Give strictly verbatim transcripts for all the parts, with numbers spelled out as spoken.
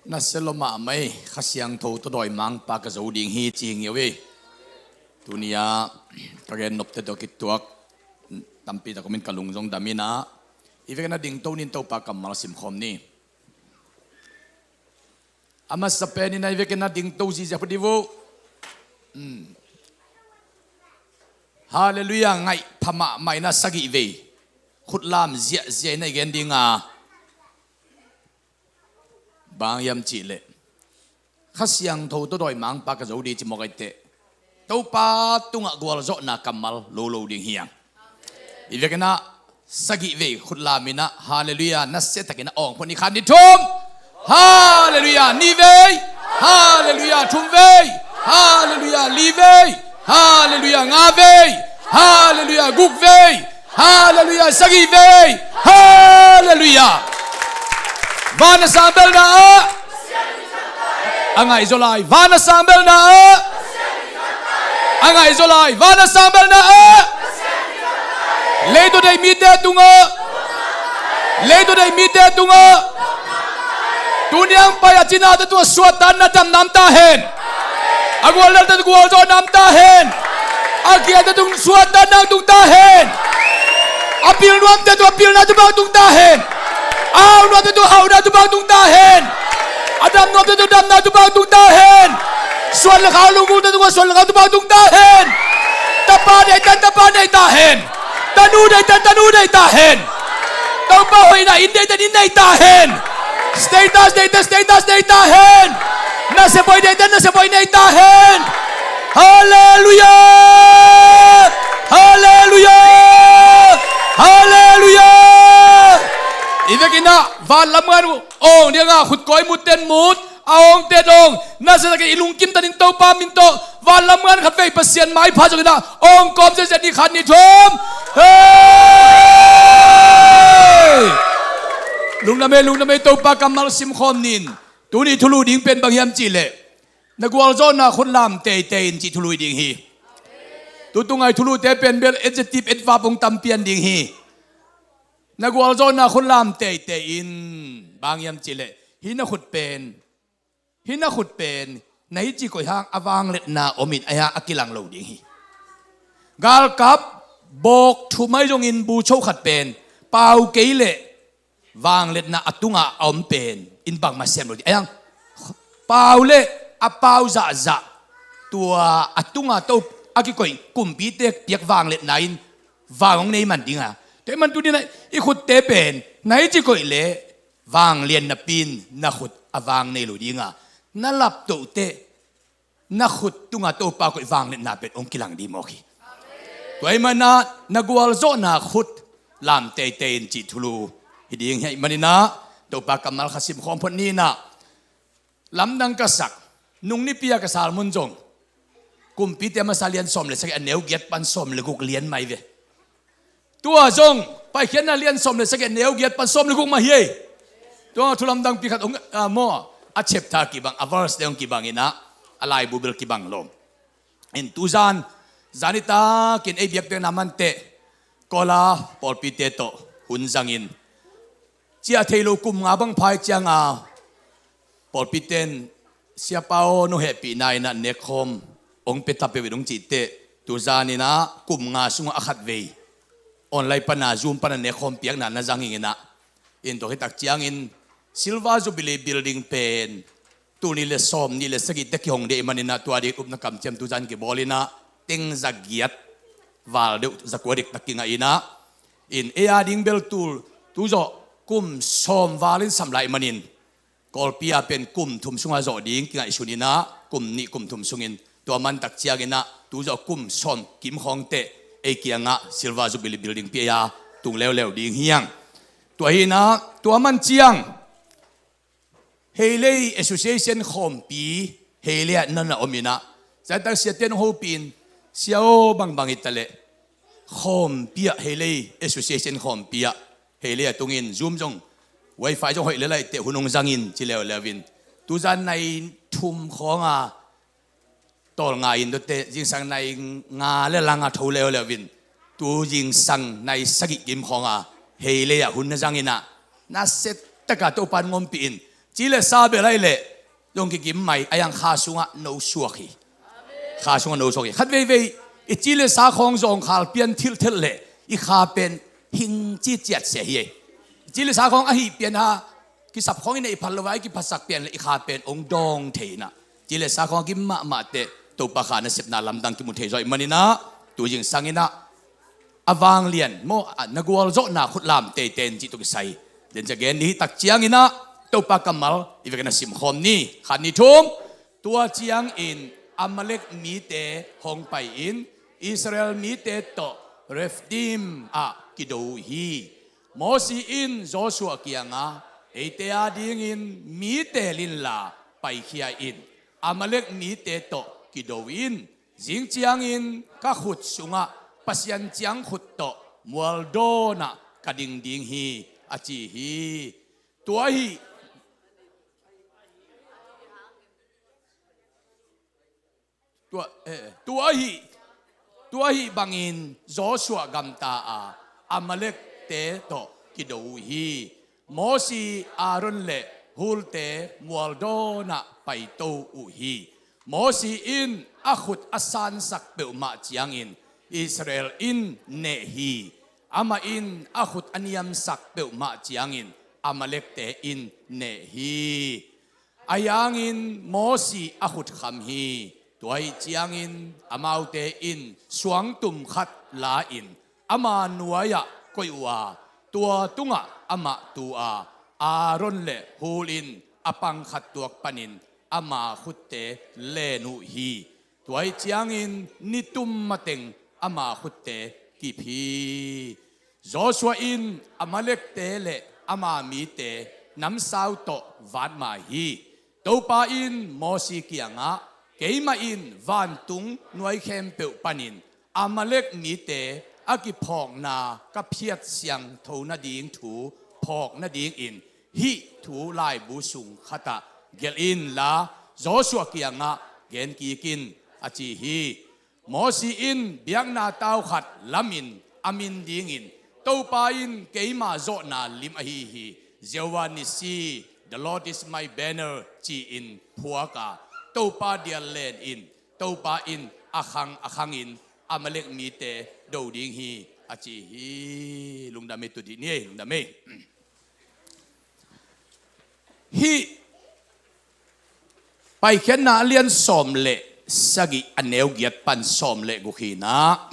Na sia lua mahmah ei, Kha Siangtho tawh dawimangpa ka zo ding hi ci hi ngeu ei. Tuni-ah ka gen nopte tawh kituak tampi tak om in ka lung zong dam in ah, i vekin a dingto ni in Topa kammal simkhawm ni. A masa pen in ah i vekin a dingto zihziah phot dih uh. Halleluiah, ngaih pha mahmah in ah sagih vei khutlam ziahziah in ah i gen ding a, bang hiam cihleh Kha Siangtho tawh dawimangpa ka zo ding ci mawk ahih teh Topa tungah gualzawhna kammal lo lo ding hi hang. I vekin ah sagih vei khutlam in ah halleluiah nasia takin a awng phot ni. Khat, nih, thum. Halleluiah, nih vei. Halleluiah, thum vei. Halleluiah, li vei. Halleluiah, nga vei. Halleluiah, guk vei. Halleluiah, sagih vei. Halleluiah. Van a sang belna ah, a ngaihzaw lai. Van a sang belna ah, a ngaihzaw lai. Van a sang belna ah, lei tawh deih mite tungah, lei tawh deih mite tungah, tuni hong pai a cinate tungah suahtakna damna om ta hen. A gualdalte tungah gualzawhna om ta hen. A giate tungah suahtakna tung ta hen. A pil nuamte tungah pilna thupha tung ta hen. A hau nuamte tungah hauna thupha tung ta hen. A dam nuamte tungah damna thupha tung ta hen. Suan le khau lunggulhte tungah suan le khau thupha tung ta hen. Tapa deihte in tapa nei ta hen. Tanu deihte in tanu nei ta hen. Topa hoihna inn deihte in inn nei ta hen. Status deihte in status nei ta hen. Nasiabuai deihte in nasiabuai nei ta hen. Halleluiah. Halleluiah. Halleluiah. I vekin ah van lam ngan awng ding a, khut kawi mut ten mut, a awngte dong nasia takin i lungkim tanin Topa min tawh van lam ngan khat vei Pasian maipha zongin ah awng kawm ziahziah ni. Khat, nih, thum. Hei! Lungdam ei, lungdam ei, Topa kammal simkhawm ni in. Tuni thulu ding pen bang hiam cihleh na gualzawhna khutlam teitei in cih thulu hi ding hi. Tutung a i thulute pen bel adjective, adverb hong tam pian ding hi. Na gualzawhna khutlam teitei in, bang hiam cihleh hih na khut pen, hih na khut pen na hih ci koih hang a vangliatna om in a, a kilang lo ding hi. Galkap bawk thum ahi zongin bu cho khat pen pau kei leh vangliatna a tungah a om pen in bangmah sem lo ding. A hiang pau le a pau zahzah, tua a tungah to a kikoih kumpite piak vangliatna in vang hong nei man ding a, tua ahih man tuni in ah i khutte pen na hih ci koih leh vanglian napi in na khut a vang nei lo ding a, na laptoh teh na khut tungah Topa koih vangliatna pen hong kilang ding mawk hi. Tua ahih man ah na gualzawhna khutlam teitei in cih thulu hi ding hi. Ahih man in ah Topa kammal khat simkhawm phot ni in ah, lamdang ka sak, nung nipi a ka sal mun zong kumpite a masa lian sawm le sagih a neu giat pan sawm le guk lian mai ve. Tua zong Paikhiatna lian sawm le sagih a neu giat pan sawm le guk mah hi ei. Tua thu lamdangpi khat hong, ah, maw, a chapter kibang, a verse deuh kibang in ah, a laibu bel kibang lo. In tuzan zan i takin ei biakpiakna manteh Kawla pawlpite tawh hun zangin, ciah thei lo kum nga bang pha ahih ciang a, pawlpite in, "Siapa aw, nong hehpihna in ah nekkhawm hong pia ta peuh in," hong cih teh, tuzan in ah kum nga sungah a khat vei online pan a, Zoom pan a nekkhawm piakna na zang ing in ah, in tua khit tak ciangin Silver Jubilee Building pen tul nih le sawm nih le sagih teh kihong ding ahih man in ah, tua ding upna kamciam tuzan kibawl in ah, teng za giat val deuh, za kua diktak kingah in ah, in ei a ding bel tul, tu zawh kum sawm val in sam lai ahih manin, Kawlpi ah pen kum thum sungah zawh ding kingaihsun in ah, kum nih kum thum sungin, tua man tak ciangin ah tu zawh kum sawm kim khawng teh ei kiangah Silver Jubilee Building pi a tung leuleu ding hi hang. Tua hi in ah, tua man ciang Heilei Association khawmpi Heilei ah na na om in ah, zan tak siate in hong hopih in, "Sia aw, bangbang hi ta leh khawmpi ah, Heilei Association khawmpi ah, Heilei a tungin Zoom zong, Wi-Fi zong hoih lel ahih teh hun hong zang in," ci leuleu in, tuzan nai thum khawng a tawlnga in, tuate zingsang nai nga le lang a tho leuleu in, tu zingsang nai sagih kim khawng a Heilei ah hun na zang in ah, nasia tak a Topa in hong ompih in, Ci le sa bel ahih leh zong kigim mai, a hiang kha sungah no suak hi. Kha sungah no suak hi. Khat veivei i ci le sa khawng zawngkhal pian thilthelh leh i kha pen hing ci ciat sia hi. I ci le sa khawng ahi pian a kisap khawng i neih phal lo a i kiphatsak pian leh i kha pen hong dawng thei inah, ci le sa khawng a gim mahmah teh Topa kha nasepna lamdang kimu thei zawh ahih maninah, tu zingsang inah a vanglian maw, a na gualzawhna khut lam teitei in cih tawh kisai den cia gen ni hi. Tak cianginah Topa kammal i vekin a simkhawm ni. Khat, nih, thum. Tua ciangin Amalek mite hong pai-in Israel mite tawh Rephidim ah kido uh hi. Mosi in Joshua kiangah, eite adingin mi teel inla paikhia in, Amalek mite tawh kido in, zing ciangin ka khut sungah Pasian ciangkhut tawh mualdawnah ka ding ding hi, a ci hi. Tua hi. Tua, eh, tua hi. Tua hi bangin Joshua gamta a Amalekte tawh kido uh hi. Mosi, Aaron le Hulte mualdawnah paito uh hi. Mosi in a khut a sansak peuhmah ciangin Israel in neh hi. Amah in a khut a niamsak peuhmah ciangin Amalekte in neh hi. Ahi hangin Mosi a khut kham hi. Tua ahih ciangin amaute in suangtum khat la-in ama nuai-ah koih uh a, tua tungah amah tu a, Aaron le Hul in a pang khat tuak panin ama khutte len uh hi. Tua ahih ciangin nitum mateng ama khutte kip hi. Joshua in Amalekte le ama mite namsau tawh vatmai hi. Topa in Mosi kiangah, keimah in vantung nuai khempeuh panin Amalek mite a kiphawkna ka phiat siangtho nading thu phawk nadingin hih thu laibu sung khatah gelh inla Joshua kiangah gen kik in, a ci hi. Mosi in biakna tau khat lamin a min dingin, Topa in keima zawhna lim ahi hi, Jehovah Nissi, The Lord is my banner, ci-in phuak a, Topa dial len in, Topa in a khang a khangin Amalek mite do ding hi, a ci hi. Lungdam ei, tu dih ni ei, lungdam ei. Hih Paikhiatna a lian sawm le sagih, a neu giat pan sawm le guk hi inah,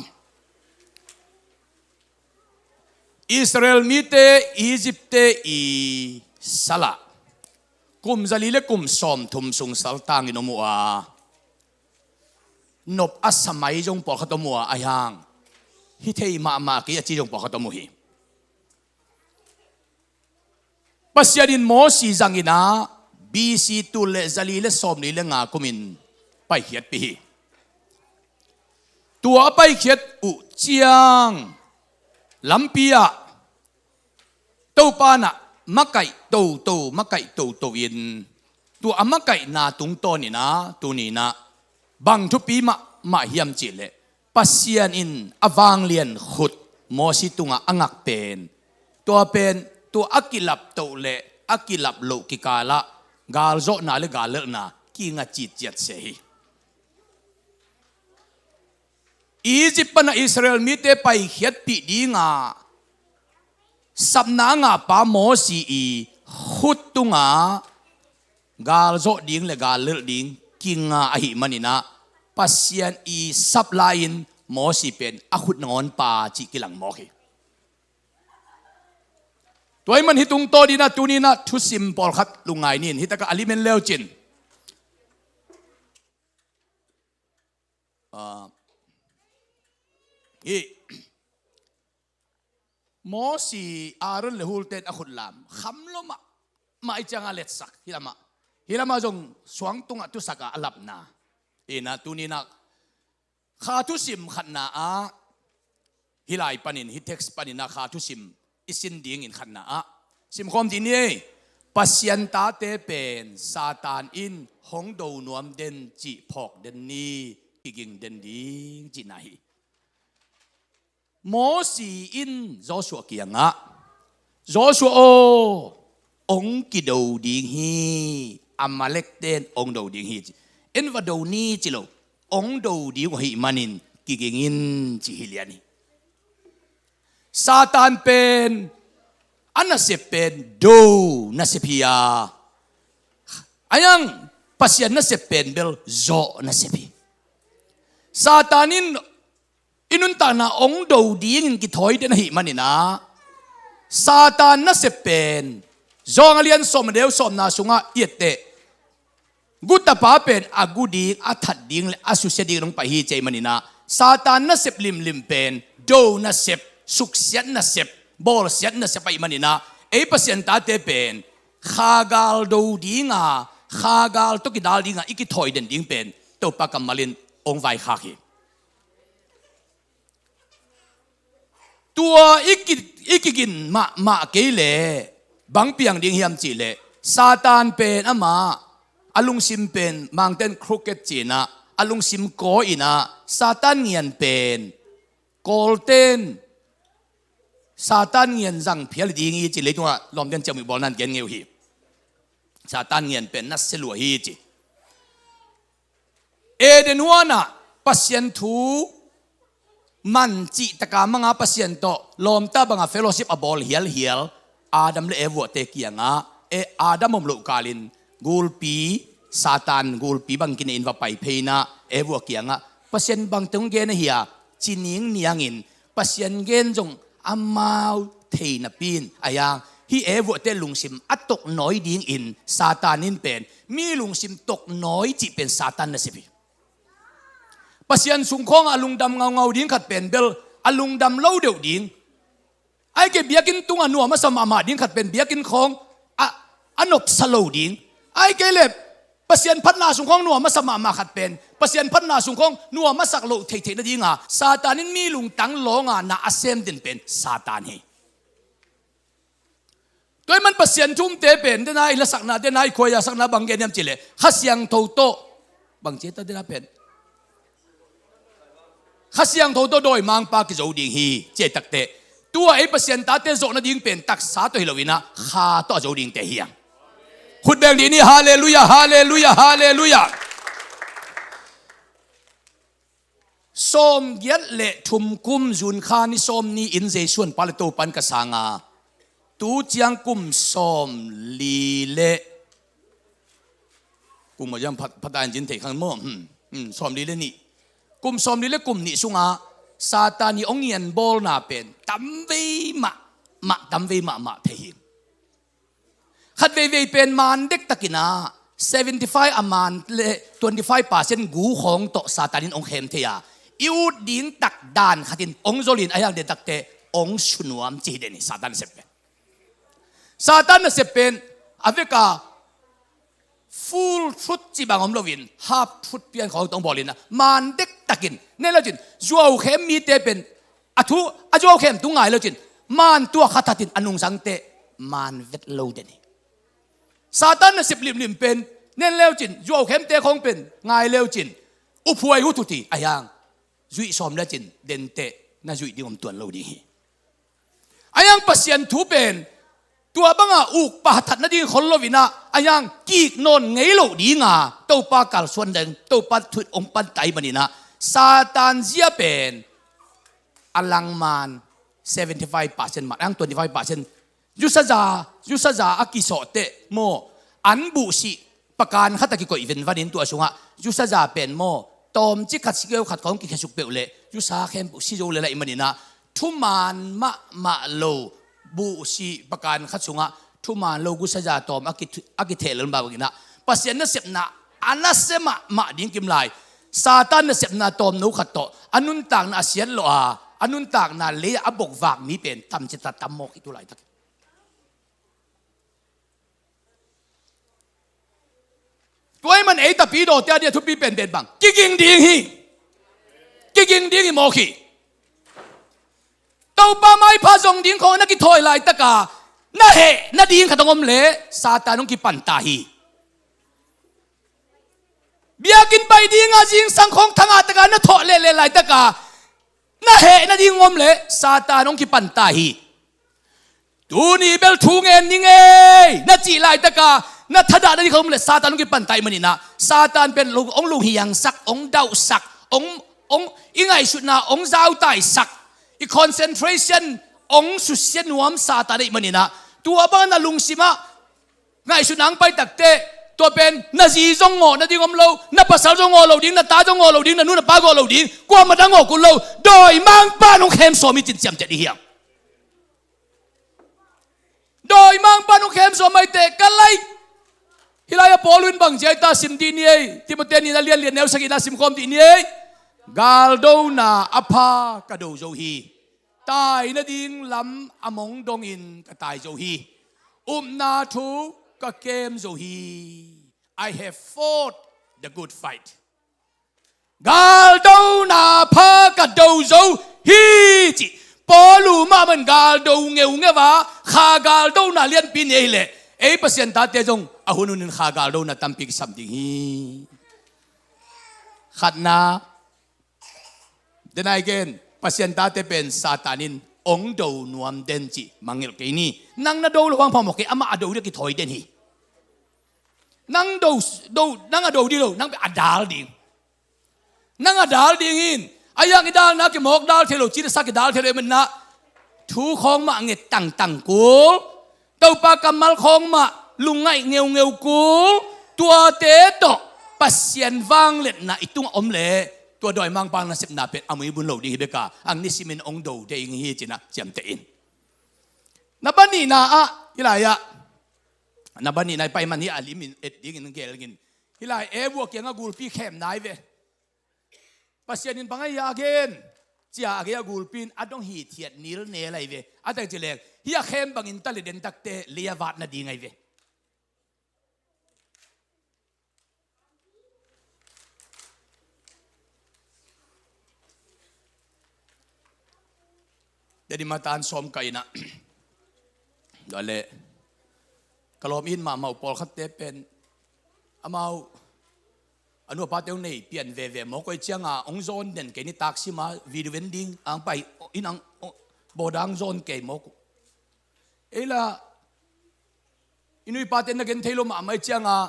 Israel mite Egypt-te i salah kum zali le kum sawmthum sung saltangin om uh a, nop a sa mai zong pawlkhat om uh a, ahi hang hi thei mahmah kei a ci zong pawlkhat om uh hi. Pasian in Mosi zangin ah B C tul le zali le sawmli le nga kumin paikhiatpih hi. Tua a paikhiat uh ciang lampi ah Topa in ah makaih toto, makaih toto in, tua a makaihna tungtawn in ah tuni in ah bang thupi mahmah hiam cih leh, Pasian in a vanglian khut Mosi tungah a ngak pen, tua pen tua a kilaptoh le a kilaploh kikal ah galzawhna le gallelhna kinga citciat se hi. Egypt pan ah Israel mite paikhiatpih ding a sapna a ngahpa Mosi i khut tungah galzawh ding le gallelh ding kinga ahih manin ah Pasian i sap lai-in Mosi pen a khut nangawn pa cih kilang mawk hi. Tua ahih man hih tungtawn in ah tuni in ah thusim pawlkhat lungngai ni in, hih takah a lim en le uh cin. Ah, hih Mosi, Aaron le Hur ten a khut lam kham lua mahmah ahih ciangin a letsak, hih lamah, hih lamah zong suang tungah tusak a a lapna. Ina tuni in ah kha thusim khatna ah, hih lai panin, hih text panin ah kha thusim i sin dingin khatna ah simkhawm dih ni ei. Pasian tate pen Satan in hong do nuam den cih phawk den ni, kiging den ding cihna hi. Mosi in Joshua kiangah, Joshua aw, ong kido ding hi. Amalek ten ong do ding hi ci. En va do ni ci lo, ong do ding uh ahih manin kiging in ci hi lian hi. Satan pen a nasep pen do nasep hi a, a yang Pasian nasep pen bel zawh nasep hi. Satan in i nuntakna ong do dingin kithawi den ahih manin ah, Satan nasep pen John a lian sawm a neu sawmna sungah i et teh, gutapa pen a gu ding, a that ding le a susia ding dong pai hi ci ahih manin ah, Satan nasep limlim pen do nasep, suksiat nasep, bawlsiat nasep ahih manin ah, ei Pasian tate pen khagal do dinga, khagal tawh kidal dinga i kithawi den ding pen Topa kammal in ong vaikhak hi. Tua i ki, i kigin mahmah kei leh bang piang ding hiam cih leh, Satan pen amah a lungsim pen, Mangten crooked ci-in ah, a lungsim kawi-in ah, Satan ngian pen Kawlten Satan ngian zang phial ding hi ci, leitungah lawmten ciamnuih bawlna in gen ngei uh hi. Satan ngian pen nasia lua hi ci. Eden huanah Pasian thu man cih taka manga Pasian tawh lawmta banga fellowship a bawl hialhial Adam le Eva te kiangah, e, Adam om loh kalin gulpi, Satan gulpi bang kinei in va pai phei in ah, Eva kiangah Pasian bangteng gen ahi a, ci ning niangin Pasian gen zong amau thei napi in a yang, hih Eva te lungsim a toknawi dingin Satan in pen, mi lungsim toknawi cih pen Satan nasep hi. Pasian sung khawngah a lungdam ngaungau ding khat pen bel a lungdam lo deuh ding. Ahih kei leh biakinn tungah nuam a sa mahmah ding khat pen biakinn khawng a, a nopsa lo ding. Ahih kei leh Pasian phatna sung khawng nuam a sa mahmah khat pen Pasian phatna sung khawng nuam a sak loh theihtheih nadinga Satan in mi lungtang lawnga na a sem den pen Satan hi. Tua ahih man Pasian thu umte pen, dena i lasakna, dena i khuaisakna bang gen hiam cih leh, Kha Siangtho tawh, bang ci ta dena pen, Kha Siangtho tawh dawimangpa kizo ding hi, ci a tak teh, tua ei Pasian tate zawh nading pen taksa tawh hi loin ah, Kha tawh a zo dingte hi hang. Khut beng dih ni, halleluiah, halleluiah, halleluiah. Sawmgiat le thum kum June kha ni sawmni in Jesu honpa le Topa in ka sang a, tu ciang kum sawmli le, kum a jam phat, phat a in cin thei khan maw? Hmm, hmm, sawmli le nih. Kum sawmli le kum nih sungah Satan i ong ngian bawlna pen tamvei mahmah, tamvei mahmah thei hi. Khat veivei pen maan dektakin ah, seventy five a maan le twenty five percent gu khawng tawh Satan in ong khem thei a, i ut ding tak dan khatin ong zolin a hiang den tak teh ong sunuam ci hi den hi Satan nasep pen. Satan nasep pen a veka full truth ci bang om loin, half truth pian khawng tawh ong bawlin ah, maan dektakin, nen lo cin, zuaukhem mite pen, a thu, a zuaukhem thu ngai lo cin, maan tua khat hatin a nungsang teh maan vet lo den hi. Satan nasep limlim pen, nen leu cin, zuaukhemte khawng pen ngai leu cin, uphuai huthuti a hiang, zuih sawm le cin, den teh na zuih ding om tuan lo ding hi. A hiang Pasian thu pen, tua banga uk pahthat nading khol loin ah, a hiang kik nawn ngei loh dinga, Topa kalsuan ding, Topa thu ong pan tai manin ah, Satan zia pen, a lang maan, seventy five percent maan, a hiang twenty five percent, zusaza, zusaza a kisawh teh maw, an buhsih, pakan khat a kikoih venvanin tua sungah, zusaza pen maw, tawmci khat sikeu khat khawng kikhesuk peuh leh, zusa khempeuh si zo le laih manin ah, thumaan mahmah lo, buhsih pakan khat sungah, thumaan lo zusaza tawm a ki, a kitheh lel mah bangin ah, Pasian nasepna a nasia mahmah ding kim lai. Satan nasepna tawmno khat tawh a nuntakna a siat lawh a, a nuntakna lei-ah a bokvak mi pen tamcita tam mawk hi tu laitak. Tua ahih man ei tapidawte a ding a thupi penpen bang, kiging ding hi. Kiging ding hi mawk hi. Topa maipha zong ding khawng na kithawi laitaka, na heh nading khat hong om leh Satan hong kipan ta hi. Biakinn pai dinga zingsang khawng thangah taka na thawh lehleh laitaka, na heh nading hong om leh Satan hong kipan ta hi. Tuni bel thu ngen ni ngei na cih laitaka na thadah na ding khat om le Satan hong kipan ta ahih maninah Satan pen hong lunghiangsak, hong dauhsak, hong, hong i ngaihsutna hong zautaisak, i concentration hong susia nuam Satan ahih maninah tua bangin na lungsimah ngaihsutna hong pai takteh tua pen na zi zong ngawh nading om lo, na pasal zong ngawh lo ding, na ta zong ngawh lo ding, na nu na pa ngawh lo ding, kuamah dang ngawh kul lo, dawimangpa'n hong khemsawm hi cin ciamteh ding hi hang. Dawimangpa'n hong khemsawm maiteh ka lai. Hih lai-ah Paul in bang ci ai ta sim dih ni ei, Timote nihna lian lian neu sagihna simkhawm dih ni ei. Galdona a pha ka do zo hi. Tai nading lam a mong dongin ka tai zo hi. Upna thu ka kem zo hi. I have fought the good fight. Galdona pha ka do zo hi ci. Paul uh mahmah in galdo ngeungeu a, kha galdona lianpi nei leh ei Pasian tate zong a hun hunin kha galdona tampi kisam ding hi. Khatna, denai gen, Pasian tate pen Satan in ong do nuam den cih mangngilh kei ni. Nang na do lo hang phamawh kei, amah a do ding a kithawi den hi. Nang do, do, nang a do ding lo, nang pen a dal ding. Nang a dal ding in, a iang i dalna kimawk dal thei lo, cina sa kidal thei lo, i manna thu khawng mah nget tangtang kul, Topa kammal khawng mah lungngaih ngeungeu kul, tuate tawh Pasian vangliatna i tungah om leh tua dawimangpa nasepna pen a muibun lo ding hi bek a, ang nisimin ong do ding hi cinah ciamteh in. Na banihna ah, hih lai-ah na banihna i pai man hi a, limin et dingin gel in. Hih lai Eva kiangah gulpi khem nai ve. Pasian in bang ahi a gen cia a gei a gulpi in a dong hithiat nil nel ahi ve. A teng ci leng hih a khem bangin ta le den takte lei a vat nading ahi ve. Tedim a tan sawm ka inah tua leh ka lawm it mahmah uh pawlkhatte pen amau a nu a pate hong nei pian veve mawk uh, ei cianga hong zawn den kei ni, taksima video en ding ang pai in ang bawda hong zawn kei mawk uh. Ei la i nu i pate na gen thei lo mahmah, ei cianga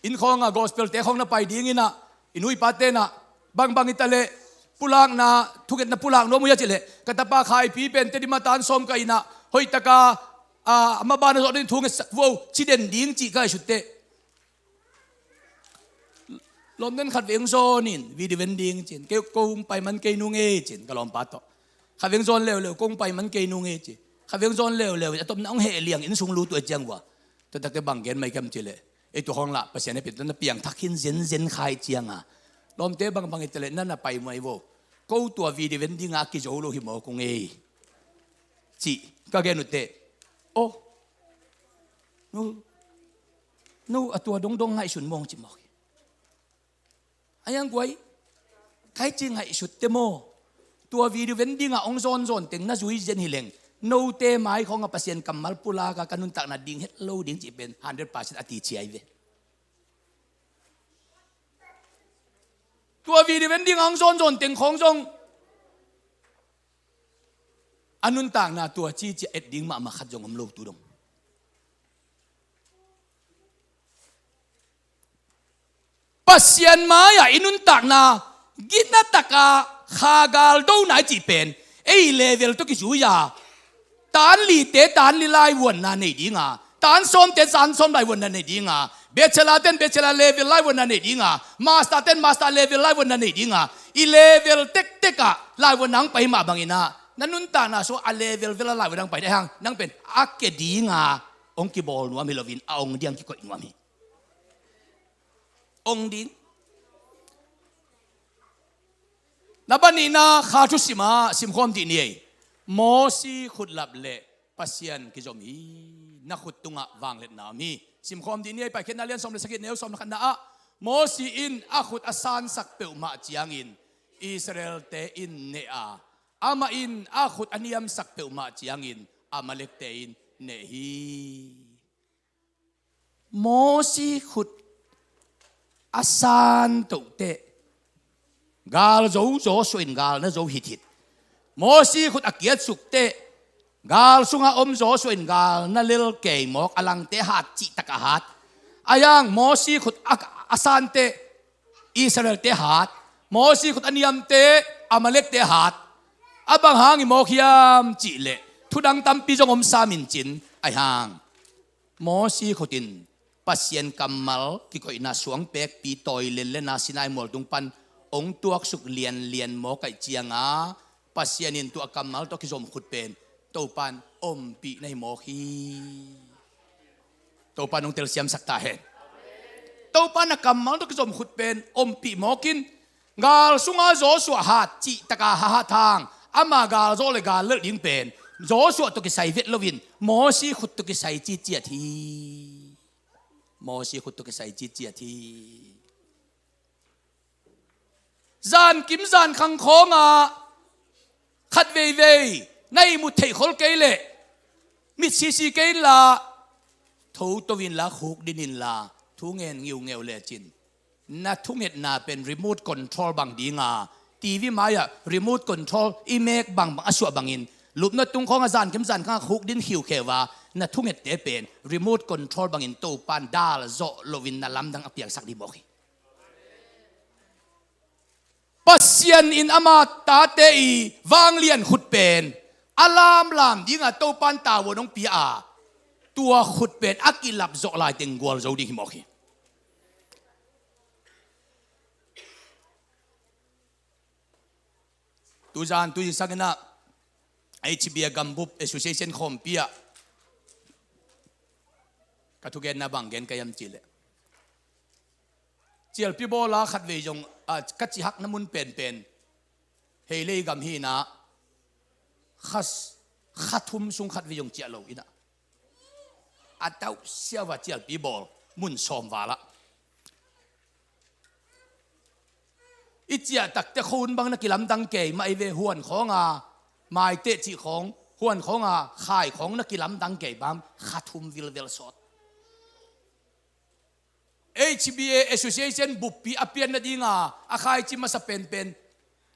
inn khawnga gospel te khawng na pai dinginah i nu i pate nah bangbang i ta leh pulakna, thungetna pulak nuam uh hia ci leh ka tapa Khaipi pen Tedim a tan sawm ka inah hoihtaka a, amah ban a zawh ding thu ngetsak vo ci den ding cih ka ngaihsutteh lawmten khat vei hong zawn in video en ding cin, kei ko hong pai man kei nung ei cin ka lawmpa tawh. Khat vei hong zawn leuleu, ko hong pai man kei nung ei ci. Khat vei hong zawn leuleu, a tawpna hong heh liang inn sung lut uh ei ciang vua. Tua takte bang gen mai kam ci leh ei tua khawng lah Pasian hehpihna tawh na piangthak khin zenzen kha ei cianga lawmte bangbang i ta leh na na pai muai vo. Ko tua video en dinga a kizo lo hi mawk ung ei cih ka gen uhteh, aw, no, no, a tua dongdong ngaihsun mawng ci mawk hi. A iang guai, kai ci ngaihsutte maw? Tua video en dinga hong zawnzawn teng na zui zen hi leng note mai khawnga Pasian kammal pulaka ka nuntakna ding het lo ding cih pen hundred percent a ti ciai ve. Tua video en dinga hong zawnzawn teng khawng zong a nuntakna tua ci cia et ding mahmah khat zong om lo tu dong. Pasian mai-ah i nuntakna gina taka kha galdona i cih pen ei level tawh kizui a, tan lite tan li laivuanna nei dinga, tan sawmte tan sawm laivuanna nei dinga, bachelor ten bachelor level laivuanna nei dinga, master ten master level laivuanna nei dinga, i level tektekah laivuanna hong pai mah banginah na nuntakna sungah a level vela laivuanna hong pai dai hang nang pen a ke dinga hong kibawl nuam hi loin a ong diang kikoih nuam hi. Ong ding. Na banihna kha thusimah simkhawm dih ni ei. Mosi khutlap le Pasian kizom hi. Na khut tungah vangliatna om hi. Simkhawm dih ni ei. Paikhiatna lian sawm le sagih neu sawm le khatna ah Mosi in a khut a sansak peuhmah ciangin Israelte in neh a, amah in a khut a niamsak peuhmah ciangin Amalekte in neh hi. Mosi khut a san tohteh gal zo, Joshua in gal na zo hithit. Mosi khut a kiatsuk teh Gal sunga om Joshua in gal na lel kei mawk, a langte hat, cihtak a hat. Ahi hang Mosi khut a, a sante Israelte hat, Mosi khut a niamte Amalekte hat. A bang hang hi mawk hiam cih leh thudang tampi zong om sam in cin. Ahi hang Mosi khut in Pasian kammal kikoihna suang pekpi tawi lenlena Sinai mual tung pan hong tuaksuk lianlian mawk ahih cianga, Pasian in tua kammal tawh kizom khut pen Topan ompih na hi mawk hi. Topan hong telsiamsak ta hen. Topan a kammal tawh kizom khut pen ompih mawk in, gal sunga Joshua hat, cihtak a hat hang, ama gal zawh le gal lelh ding pen Joshua tawh kisai vet loin Mosi khut tawh kisai ciciat hi. Mosi khut tawh kisai ciciat hi. Zankim zankhang khawngah khat veivei na ihmut theih khol kei leh, mit sisi kei inla, tho to inla, khukdin inla, thu ngen ngiungeu lecin na thungetna pen remote control bang dinga, TV mai-ah remote control i mek bangbang a suah bangin, lupna tung khawngah zankim zankhangah khukdin khiukheu a, na thungette pen remote control bangin Topan dal zawh loin na lamdang a piangsak dih mawk hi. Pasian in ama tate i vanglian khut pen a lamlam dinga Topan tavuan hong pia a, tua khut pen a kilap zawh laiteng gualzo ding hi mawk hi. Tuzan tuzing sanginah H B A Gambup Association khawmpi ah ka thugenna bang gen ka hiam cihleh, cialpi bawla khatvei zong, a, ka cihakna mun penpen Heilei gam hinah kha, kha thum sung khatvei zong ciah lo inah, a tauh siauva cialpi bawl mun sawm valah i ciah takte khun bang na kilamdang kei mah i ve, huan khawnga maiteh cih khawng, huan khawnga khai khawng na kilamdang kei bang, kha thum vilvel sawt. H B A Association buppi a pian nadinga a khaici masa penpen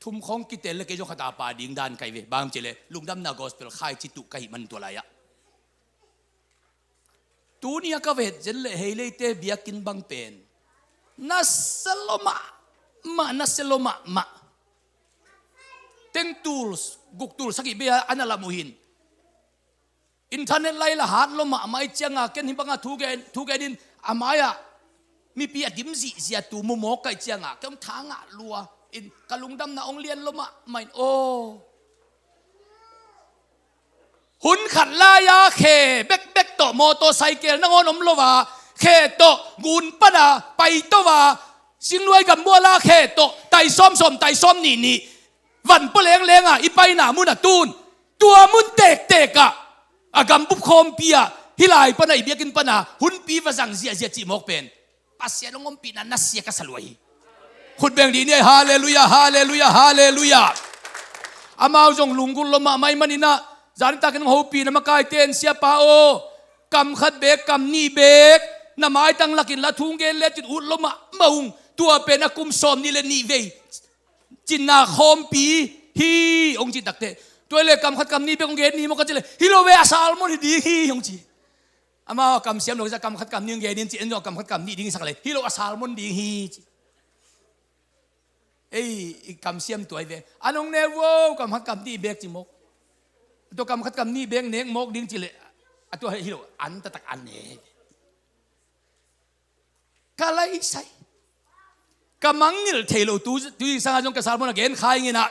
thum khawng kitel le kei zong khatapa ding dan kai ve. Bang cileh lungdamna gospel khaici tuh ka hih man tua lai-ah. Tuni a ka vet zen le Heileite biakinn bang pen na sia lo mahmah, na sia lo mahmah. Teng tul guk tul sagih bei a na lam uh hin. Internet lai la hat lo mahmah i cianga ken hi banga thu gen, thu genin a mai-ah mipi a dim zihziah tu mumawk ka i cianga ken hong tha ngah lua in ka lungdamna hong lian lo mahmah in aw. Hun khat lai-a khe bekbek tawh motorcycle nangawn om lo a, khe tawh gun pana paito a, Singluai gambuala khe tawh tai sawmsawm, tai sawm nihnih van pua lenglenga i paina mun a tun, tua mun tektekah a gambup khawmpi ah hih lai pana i biakinn pana hunpi va zang ziahziah cih mawk pen Pasian hong ompihna nasia ka sa lua hi. Khut beng dih ni ei, halleluiah, halleluiah, halleluiah. Amau zong lunggulh lo mahmah i maninah zanitakin hong hopihna makaite in, siapa aw, kam khat beek, kam nih beek na maitang lakin la thung gen lecin ut lo mahmah ung. Tua pen a kum sawm nih le nih vei cinna khawmpi hi hong cih takteh, tua le kam khat kam nih beek hong gen ni maw ka cih le, hi lo ve, a sermon hi ding hi hong ci. Amau a kam siam lo kisa, kam khat kam nih hong gen in ci, en zong kam khat kam nih ding i sak le, hi lo, a sermon ding hi ci. Ei, i kam siam tuai ve. An hong ne vo, kam khat kam nih beek ci mawk. Tua kam khat kam nih beek nek mawk ding ci le, a tua hi lo, an taktak an ne. Ka laisai. Ka mangngilh thei lo tu, tu i sanga zong ka sermon a gen kha ing inah.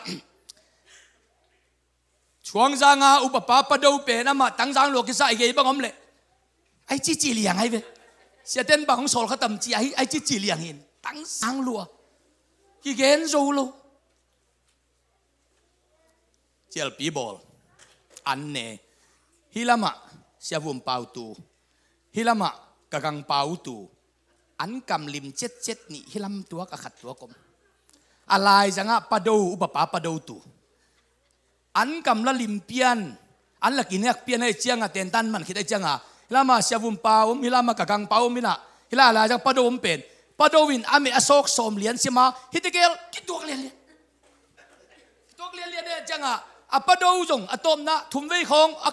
Chuangzanga upapa Pa Do pen amah Tangzang lua kisa i gei bang om leh ai cici liang ai ve. Siaten bang hong sawl kha tam ci ahi, ai cici liang hin. Tangzang lua. Kigen zo lo. Cialpi bawl. An ne. Hih lamah Sia Vum Pau tu. Hih lamah Ka Gang Pau tu. An kam lim cetcet nih hih lam tuak a khat tuak om. A laizangah Pa Do, upapa Pa Do tu. An kam la lim pian, an la kinek pian ahih cianga tentan man khit ahih cianga, hih lama Sia Vum Pau om, hih lama Ka Gang Pau om inah, hih la laizang Pa Do om pen, Pa Do in a meh a sawk sawm lian siama, hih tegel kituak lianlian. Kituak lianlian ahih cianga, A pa do zong a tawpna thumvei khawng a,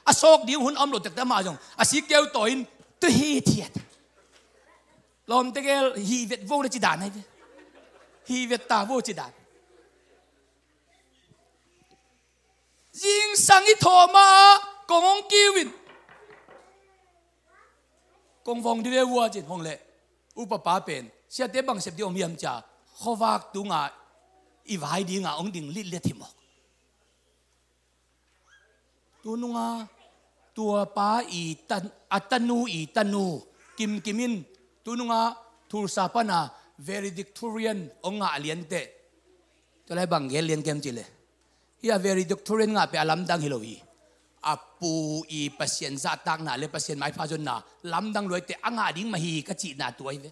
a sawk ding hun a om lo tekte amah zong a sikkeu tawi in tu hithiat. Lawmte gel hih vet vo na ci dan ahi ve. Hih vet ta vo ci dan. Zingsang i thawh ma-ah kong hong kiu in kong vong dih ve vua cin hong leh. Upapa pen siate bang sep dih om hiam cia khuavak tungah i vai dingah hong ding litliat hi mawk. Tununga tuapa i tan, a tanu i tanu kimkim in tununga Tulsa pana valedictorian hong ngah lianteh. Tua lai bang gel lian kem cih leh hih a valedictorian ngah pen a lamdang hi lo hi. A pu i Pasian zahtakna le Pasian maipha zonna lamdang luaite a ngah ding mah hi ka cihna tua hi ve.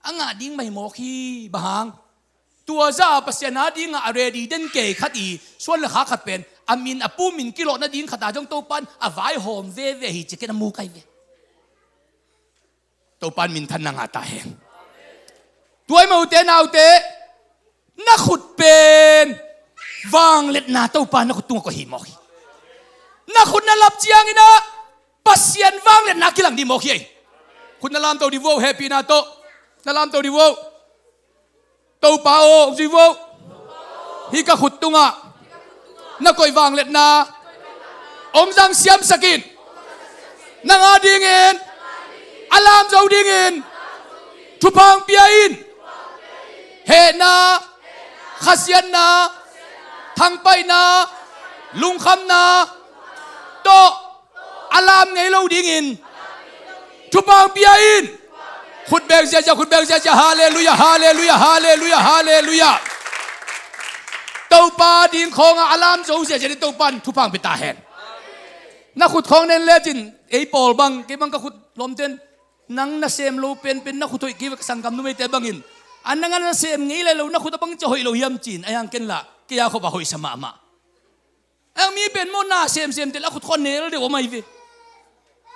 A ngah ding mah hi mawk hi. Bang hang? Tua zah a Pasian a dingah a ready den kei khat i suan le khak khat pen a min a pu min kilawh nading khat a zong Topan a vaihawm veve hi ci ken a mu kai ve. Topan minthanna ngah ta hen. Tua i mote naute, na khut pen vangliatna Topa na khut tungah koih hi mawk hi. Na khut na lap cianginah Pasian vangliatna kilang dih mawk hi. Khut na lamto dih vuau, hehpihna tawh na lamto dih vuau. Topa aw, hong zui vuau. Hih ka khut tungah na koih vangliatna hong zang siamsak in. Nang a dingin a lam zo dingin thupha hong pia in. Hehna, khasiatna, thangpaihna, lungkhamna tawh a lam ngei lo dingin thupha hong pia in. Khut beng ziazia, khut beng ziazia. Halleluiah, halleluiah, halleluiah, halleluiah. Topa ding khawngah a lam zo ziazia ding Topan thupha hong pia ta hen. Na khut khawng nen lecin ei pawl bang, kei bang ka khut lawmten nang na sem lo penpen na khut hoih kei ve ka sanggam numeite bangin. A nang a na sem ngei lai lo na khut a bang cia hoih lo hiam cin a hiang ken lah kei a khop a hoihsa mahmah. A hiang mi pen maw na semsem tel a khut khua nel deuh om ahi ve.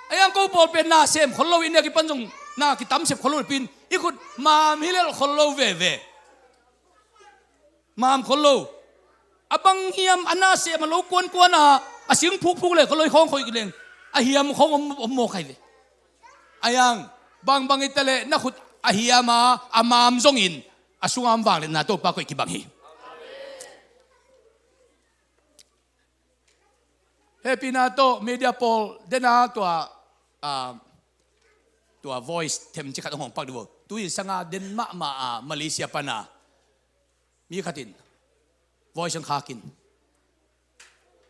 A hiang ko pawl pen na sem khol lo i nek i pan zong na kitam sep khol lo pin i khut mam hi lel khol lo veve. Mam khol lo. A bang hiam a na sem a lo kuankuan a a sing phukphuk le khol lo i khawng khoih leng a hiam khawng om, om mawk ahi ve. A hiang bangbang i ta leh na khut a hiam a a mam zongin a sungah om vangliatna Topa koih kibang hi. Hehpihna tawh media pawl dena tua, ah, tua voice themci khat hong hong pak dih vo. Tu-in sanga den mahmah a Malaysia pana mi khatin voice hong khakin.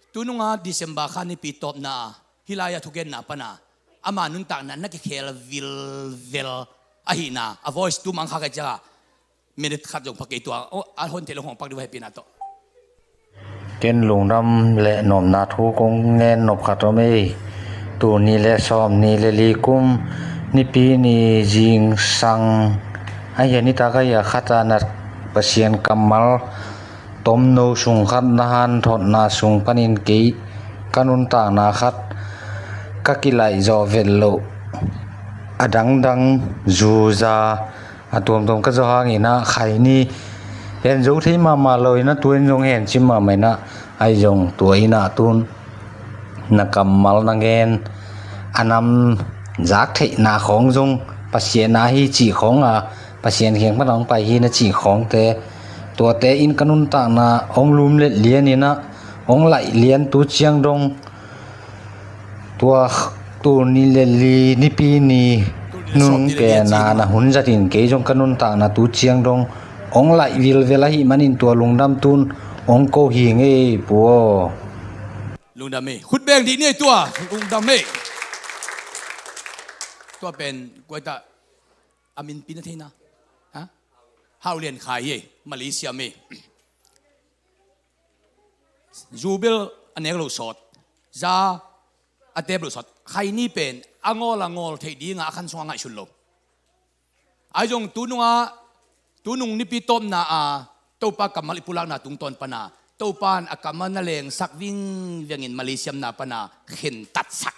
Tununga December kha nipi tawpna a hih lai-a thugenna pana ama nuntakna na kikhel vilvel ahihna a voice tu mang kha kai cianga minute khat zong pha kei tua a hon theih lo hong pak dih vo, hehpihna tawh. Ken lungdam le nuamna thu kong ngen nop khat om ei. Tul nih le sawm nih le li kum nipi ni zingsang ahi a nitak ahi a khat a na Pasian kammal tomno sung khat na hanthotna sung panin kei ka nuntakna khat ka kilaih zawh vet loh a dangdang zuza a tuamtuam ka zawh hangin ah khaini hen zo thei mahmah lo in ah tu-in zong hen cim mahmah in ah ahi zong tua in ah tun na kammal na ngen a nam zak theihna khawng zong Pasian a hi cih khawng a Pasian kiang pan a hong pai hi na cih khawngte tuate in ka nuntakna hong lumlet lian in ah hong laih lian tu ciang dong tua tul nih le li nipi ni nung pen a na hun zatin kei zong ka nuntakna tu ciang dong hong laih vilvel ahih manin tua lungdam tun hong ko hi ngei pu aw. Lungdam ei. Khut beng dih ni ei tua. Lungdam ei. Tua pen kuaita a minpi na theina. Ha? Hau Lian Khai ei. Malaysia mi. Zu bel a nek lo sawt, za a tep lo sawt, khaini pen a ngawl a ngawl theih dinga a khan sungah ngaihsun lo. Ahi zong tununga tunung nipi tawpna a Topa kammal i pulakna tungtawn pana Topan a kammal na lengsak vingvengin Malaysia na pana khentatsak.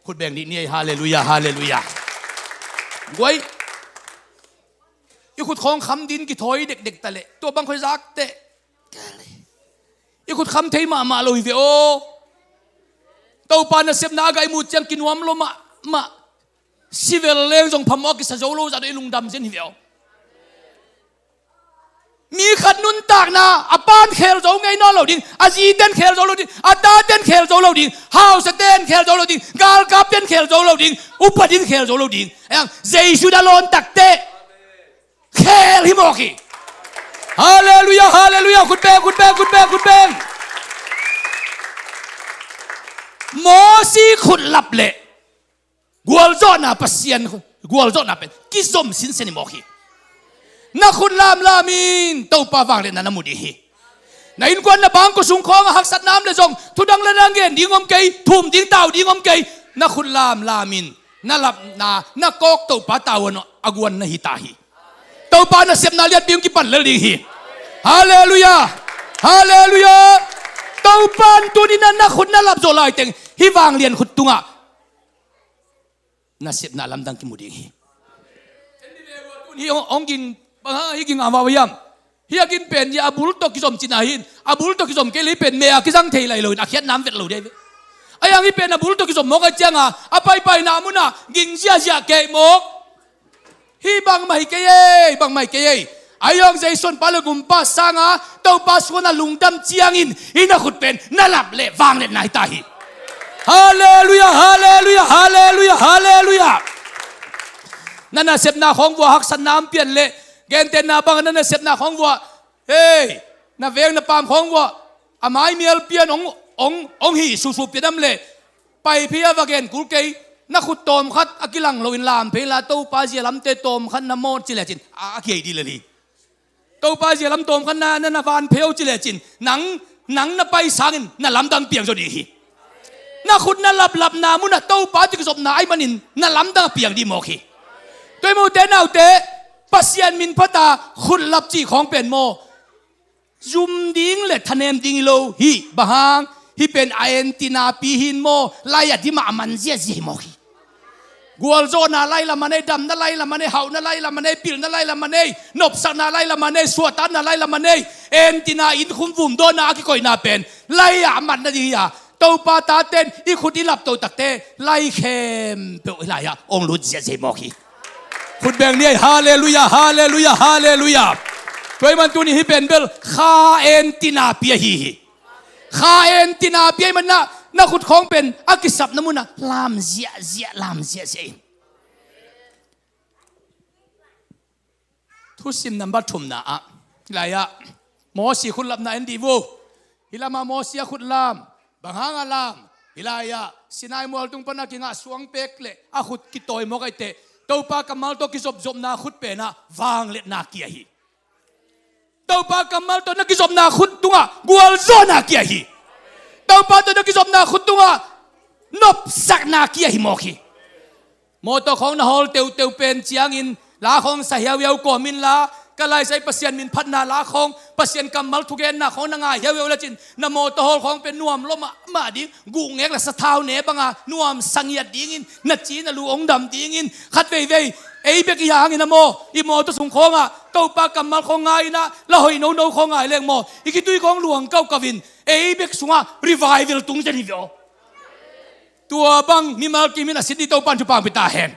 Khut beng dih ni ei, halleluiah, halleluiah. Guai, i khut khawng kham din kithawi dekdek ta leh tua bang khoi zak teh Kal hi. I khut kham thei mahmah lo hi ve aw. Topa nasepna a gah i muh ciang kinuam lo mahmah. Si vel leng zong phamawh a kisa zo lo zah dong i lungdam zen hi ve aw. Mi khat nuntakna a pa'n khel zo ngei nawn lo ding, a zite'n khel zo lo ding, a tate'n khel zo lo ding, hausate'n khel zo lo ding, galkapte'n khel zo lo ding, upate'n khel zo lo ding. Ahi hang Jesu a lawn takteh khel hi mawk hi. Halleluiah, halleluiah. Khut beng, khut beng, khut beng, khut beng. Mosi khut lap leh gualzawhna Pasian, gualzawhna pen kizom sinsen hi mawk hi. Na khut lamlam in Topa vangliatna na mu ding hi. Na innkuan na bangkua sung khawngah haksatna om leh zong, thudang ladang gen ding om kei, thum ding tau ding om kei. Na khut lamlam in na lapna, na kawk Topa tau a guan na hi ta hi. Topa nasepna lianpi hong kipan lel ding hi. Halleluiah, halleluiah. Topa'n tuni-in na khut na lap zawh laiteng hih vanglian khut tungah nasepna lamdang kimu ding hi. Hih hong, hong ging, bang hang hih ging a va hiam? Hih a ging pen hih a bul tawh kizom cihna hi in, a bul tawh kizom kei leh hih pen meh a kizang thei lai lo in, a khiatna om vet lo ding hi ve. Ahi hang hih pen a bul tawh kizom mawk ahih ciangin a paipaina munah ging ziahziah kei mawk. Hih bangmah hi kei ei, bangmah hi kei ei. Ahi hang Jesu Honpa leh Gumpa sangin Topa sungah na lungdam ciangin hih na khut pen na lap leh vangliatna hi ta hi. Halleluiah, halleluiah, halleluiah, halleluiah. Na nasepna khawng vuah haksatna om pian leh, gentehna bangin na nasepna khawng vuah, hei, na veng na paam khawng vuah a maimial pian hong, hong, hong hih suhsuh pian om leh, pai phei a, va gen kul kei. Na khut tawmkhat a kilang loin lam phei la, Topa zia lamte tawmkhat na mawh ci lecin a, a kihei ding lel hi. Topa zia lam tawmkhat na, na, na van phei o ci lecin nang, nang na pai sangin na lamdang piang zaw ding hi. Na khut na laplapna munah Topa tawh kizopna ahih manin na lamdang a piang ding mawk hi. Tua ahih manin ute naute, Pasian min phat a khut lap cih khawng pen maw, zum ding leh thanem ding hi lo hi. Bang hang? Hih pen a entina pi hi in maw, lai a dim a man ziahziah hi mawk hi. Gualzawhna lai lam a nei, damna lai lam a nei, hauhna lai lam a nei, pilna lai lam a nei, nopsakna lai lam a nei, suahtakna lai lam a nei, entina, innkhum vumdawnna a kikoihna pen lai ah a man nading hi a, Topa tate'n i khut i lapto takteh lai khempeuh hih lai ah hong lut ziahziah hi mawk hi. Khut beng ni ei. Halleluiah, halleluiah, halleluiah. Tua ahih manin tuni hih pen bel kha entina pi ahi hi. Kha entina pi ahih manin na khut khawng pen a kisapna munah lam ziahziah, lam ziahziah in. Thusim nambat thumna ah, hih lai ah Mosi khut lapna en dih vo. Hih lamah Mosi a khut lam, bang hang a lam? Hih lai ah Sinai mual tung pan a kingah suang pek leh a khut kitawi mawk ahih teh, Topa kammal tawh kizopzopna khut pen ah vangliatna kia hi. Topa kammal tawh na kizopna khut tungah gualzawhna kia hi. Topa tawh na kizopna khut tungah nopsakna kia hi mawk hi. Mawtaw khawng na hawl teuteu pen ciangin la khawng sa hiauhiau kawm inla, ka laisai Pasian min phatna la khawng, Pasian kammal thugenna khawng na ngai hiauhiau lecin, na mawtaw hawl khawng pen nuam lua mahmah ding, guhngek leh sathau ne banga nuamsa ngiat dingin, na ci na lu hong dam dingin, khat veivei ei bek i hangin a maw, i mawtaw sung khawngah Topa kammal khawng ngai in ah, la hoih nono khawng ngai leng maw, i khitui khawng luang kaukau in, ei bek sungah revival tung zen hi ve aw. Tua bang mimal kim in a sin ding Topa'n thupha hong pia ta hen.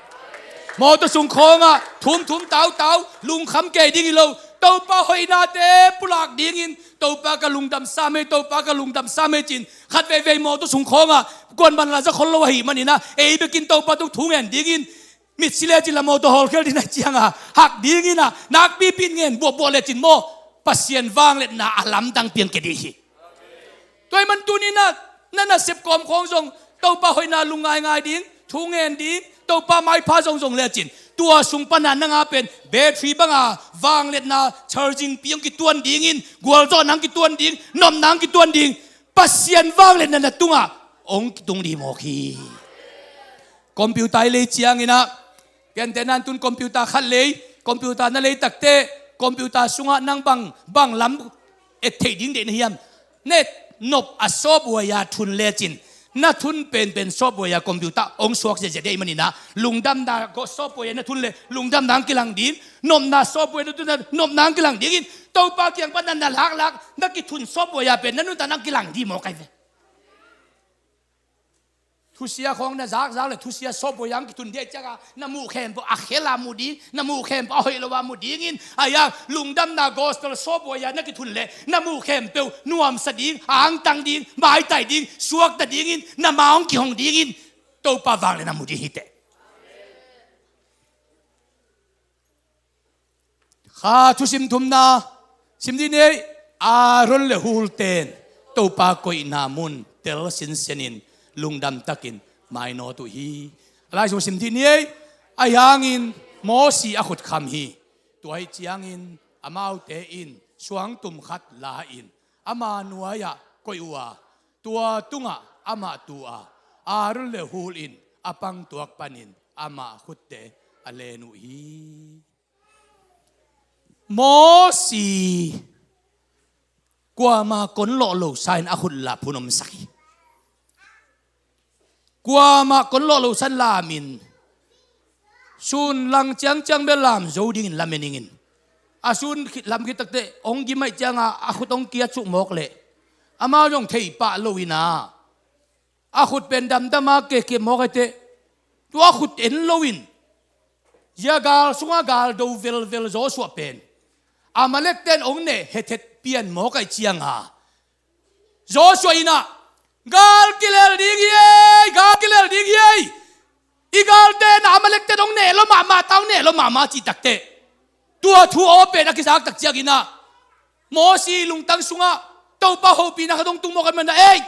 Mawtaw sung khawngah thumthum tautau, lungkham kei ding hi lo, Topa hoihnate pulak dingin, Topa ka lungdam sam ei, Topa ka lungdam sam ei ci-in, khat veivei mawtaw sung khawngah kuaman la za khol lo ahih manin ah, ei bekin Topa tung thu ngen dingin, mitsi lecin la mawtaw hawlkhia ding ahih ciangin hak dingin ah, nakpipi in ngen buahbuah lecin maw, Pasian vangliatna a lamdang piang kei ding hi. Tua ahih manin tuni-in ah, na nasep kawm khawng zong, Topa hoihna lung ngaingai ding, thu ngen ding, Topa maipha zongzong lecin, tua sung pan a na nga pen battery banga vangliatna charging pi hong kituan dingin, gualzawhna hong kituan ding, nopna hong kituan ding, Pasian vangliatna na tungah hong kitung ding mawk hi. Computer i lei ciangin ah, gentehna in tun computer khat lei, computer na lei takteh, computer sungah nang bang, bang lam et theih ding deih na hiam? Na et nop a software a thun lecin, na thun penpen software a computer hong suak ziahziah ding ahih manin ah, lungdamna software na thun leh lungdamna hong kilang ding, nopna software na thun leh nopna hong kilang dingin, Topa kiang pan na, na laklak, na kithun sawpbuai a pen na nuntak na kilang dih mawk ai ve. Thusia khawng na zakzak le thusia sawpbuai a hong kithun dih a ciangah na muh khempeuh a khel a mu ding, na muh khempeuh a hoih lo a mu dingin, a yang lungdamna gospel sawpbuai a na kithun le na muh khempeuh nuamsa ding, a angtang ding, maitai ding, suakta dingin, na ma hong kihong dingin Topa vanglian a mu ding hi teh. Kha thusim thumna sim dih ni ei. Aaron le Hur ten Topa koihna mun tel sinsenin lungdam takin mainawt uh hi. A lai sung sim dih ni ei. Ahi hangin Mosi a khut kham hi. Tua ahih ciangin amaute in suangtum khat la-in ama nuai-ah koih uh a, tua tungah amah tu a, Aaron le Hur in a pangtuak panin amah khutte a len uh hi. Mosi kuamah kon lawh lo sa-in a khut lap hun om sak hi. Kuamah kon lawh lo sa-in lamin sun lang ciangciang bel lam zo dingin lamen ingin, a sun khit lam khit takteh hong gim ahih cianga a khut hong kiat suk mawk leh amau zong thei pah lo-in a, a khut pen damdam a kehkeh mawk ahi teh, tua khut en lo-in zia gal sungah gal do velvel Joshua pen Amalek ten hong neh hethet pian mawk ahih cianga Joshua in ah, gal kilel ding hi ei, gal kilel ding hi ei. I galte na Amalek ten hong neh lo mahmah, tau neh lo mahmah cih takteh, tua thu aw pen a kizak tak ciangin ah Mosi lungtang sungah Topa hopihna khat hong tung mawk ahih manin ah, ei,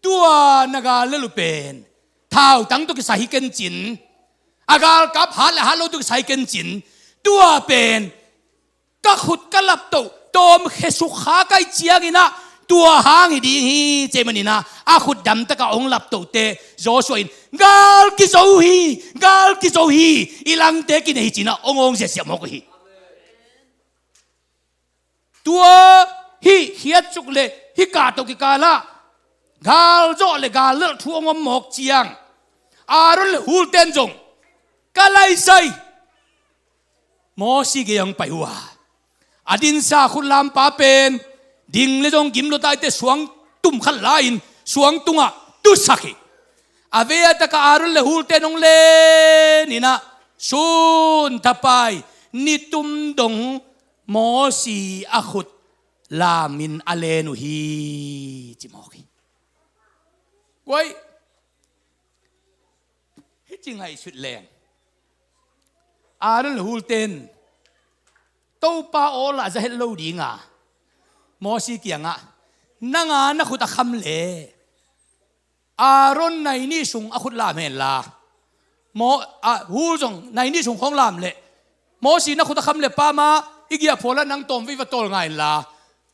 tua na gal lel uh pen thautang tawh kisai hi kencin, a galkap hat le hat lo tawh kisai hi kencin, tua pen ka khut ka laptoh tawmkhe sukha ka hih ciangin ah tua hang hi ding hi, ci ahih manin ah a khut damtaka hong laptohte Joshua in, gal kizo hi, gal kizo hi, i langte kinei hi, ci-in ah hong awng ziahziah mawk uh hi. Tua hih khiatsuk le hih kahto kikalah galzawh le gallelh thu hong om mawk ciang, Aaron le Hur ten zong ka laisai Mosi gei hong pai uh a, a dinsa khut lampa pen ding le zong gim lua ta ahih teh suangtum khat la-in suang tungah tusak hi. A vei a taka Aaron le Hur ten hong len in ah sun thapai nitum dong Mosi a khut lamin a len uh hi, ci mawk hi. Guai, hih ci ngaihsut leng Aaron le Hur ten Topa aw lah za het lo dinga Mosi kiangah, nanga na khut a kham le Aaron nai nih sung a khut lam hen la, Mo-, a, Hur zong nai nih sung khawng lam leh, Mosi na khut a kham le pama i giahphual ah nang tawmvei va tawl ngai inla,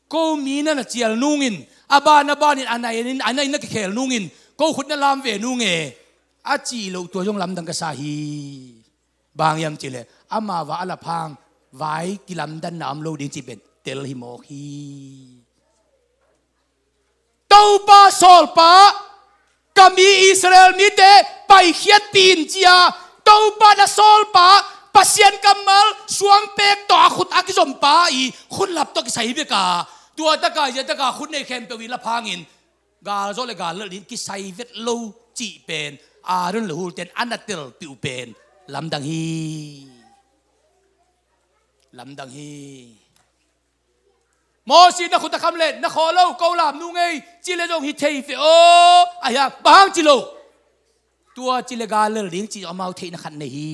ko mi na na cial nungin, a ban a banin a nai in, a nai in na kikhel nungin ko khut na lam ve nung e, a cih loh tua zong lamdang ka sa hi. Bang hiam cihleh amau a lap hang vai kilamdanna om lo ding cih pen tel hi mawk hi. Topa sawlpa, ka mi Israel mite paikhiatpih in, ci-a Topa na sawlpa, Pasian kammal suangpek tawh a khut a kizompa i khut lap tawh kisai bek a, tua taka zia taka khut nei khempeuh i lap hangin galzawh le gallelh ding kisai vet lo cih pen Aaron le Hur ten a na telpih uh pen lamdang hi. Lamdang hi. Mosi na khut a kham le na khaw lo, ko lam nung ei, ci le zong hi thei ve aw, a hia, bang hang ci lo. Tua ci le gallelh ding cih amau theihna khat nei hi.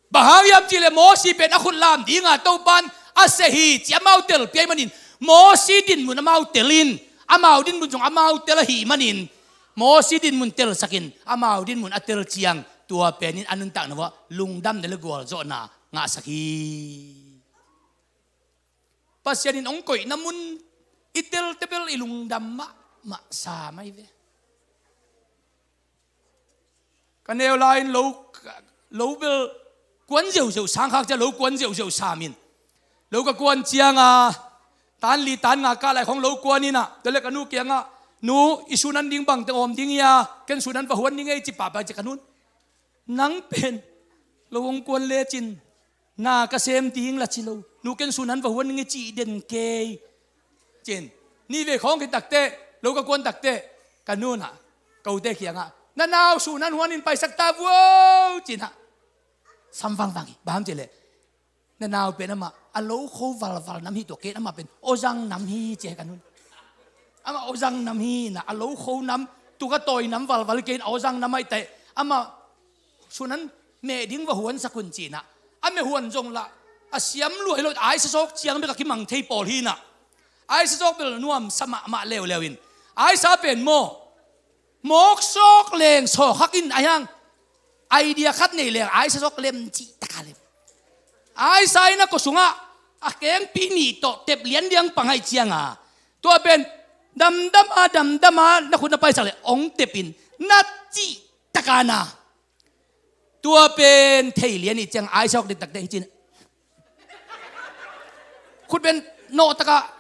Bang hang hiam cihleh Mosi pen a khut lam dinga Topan a seh hi ci amau telpih ahih manin Mosi dinmun amau tel in, amau dinmun zong amau tel ahih manin Mosi dinmun telsakin amau dinmun a tel ciang tua penin a nuntakna uah lungdamna le gualzawhna ngahsak hi. Pasian in hong koihna mun i tel tebel i lungdam mahmah sa mai ve. Ka neu lai-in lo, lo bel kuan ziauziau sang khak cia lo kuan ziauziau samin lo ka kuan cianga tan li tan nga kah lai khawng lo kuan inah tua le ka nu kiangah, nu, i sunan ding bangteng awm ding hia, ken sunan va huan ding ei, ci pahpah cia ka nun. Nang pen lo hong kuan lecin Na ka sem ding la ci lo. Nu ken sun an va huan ding i cih den kei. Cin. Ni ve khawng khin takteh, lo ka kuan takteh, ka nu in ah, ka ute kiangah, "Na nau sun an huan in paisak ta vuau," cin ah. Sam vangvang hi, bang hang cih leh, na nau pen amah a lo kho valval nam hi, tua ken amah pen aw zang nam hi, ci hi ka nu in. Amah aw zang nam hi, na a lo kho nam, tuk a tawi nam valval kei in aw zang nam ahih teh, amah sun an meh ding va huansak un, ci in ah. A meh huan zong lah a siam lua hi lo, aisa sawk ciang bek a kimang thei pawl hi in ah. Aisa sawk bel nuamsa mahmah leuleu in, aisa pen maw, mawk sawk leng sawkhak in, a hiang idea khat nei leng aisa sawk lem cih taka lem. Aisa in a kua sungah a kengpi nih tawh tep lianliang pang ahih cianga, tua pen damdama damdama na khut na paisak leh hong tep in, na cih taka na. Tua pen thei lian i ciang aisa hawk den takteh hi cin. Khut pen nawh taka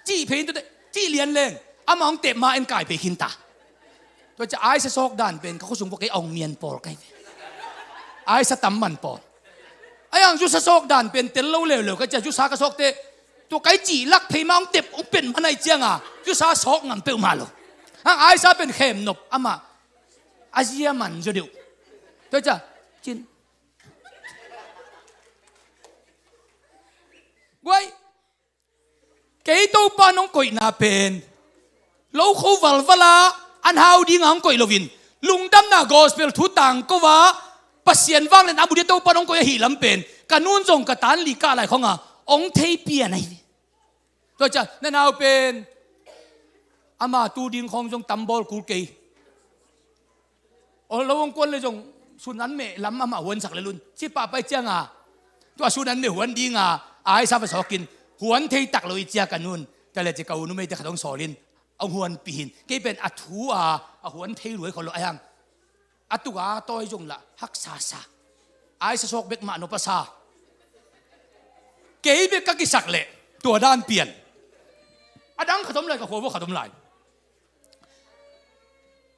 cih phei in, tua teh cih lian leng amah hong tep ma en kai phei khin ta. Tua ciang aisa sawk dan pen ka khua sung vua kei a hong mian pawl kai ve. Aisa tam man pawl. A hiang zusa sawk dan pen tel lo leuleu ka ciang zusa ka sawk teh, tua kai cih lak phei ma hong tep hong pen man ahih cianga zusa sawk ngam peuhmah lo. Hang aisa pen khem nop, amah a zia man zaw deuh. Tua ciang cin. Guai, kei Topa in hong koihna pen lo kho valval a an hau dinga hong koih loin, lungdamna gospel thu tangko a, Pasian vanglian a mu dia Topa in hong koih ahih lam pen ka nu in zong ka tan li kah lai khawng a hong thei pian ahi ve. Tua ciang na nau pen ama tu ding khawng zong tam bawl kul kei. Aw, lo hong kuan leh zong sun an meh lam amah huansak lel un, ci pahpah ahih cianga, tua sun an meh huan dinga aisa va sawk in, huan thei tak lo i ci a ka nu in. Tua leh ci ka u numeite khat hong sawl in hong huanpih in, kei pen a thu a a huan thei lua hi khol lo, a hiang a tuk a tawi zong lah haksa sa. Aisa sawk bek mah nop a sa. Kei bek ka kisak leh tua dan pian. A dang khat om lai, ka khua vua khat om lai.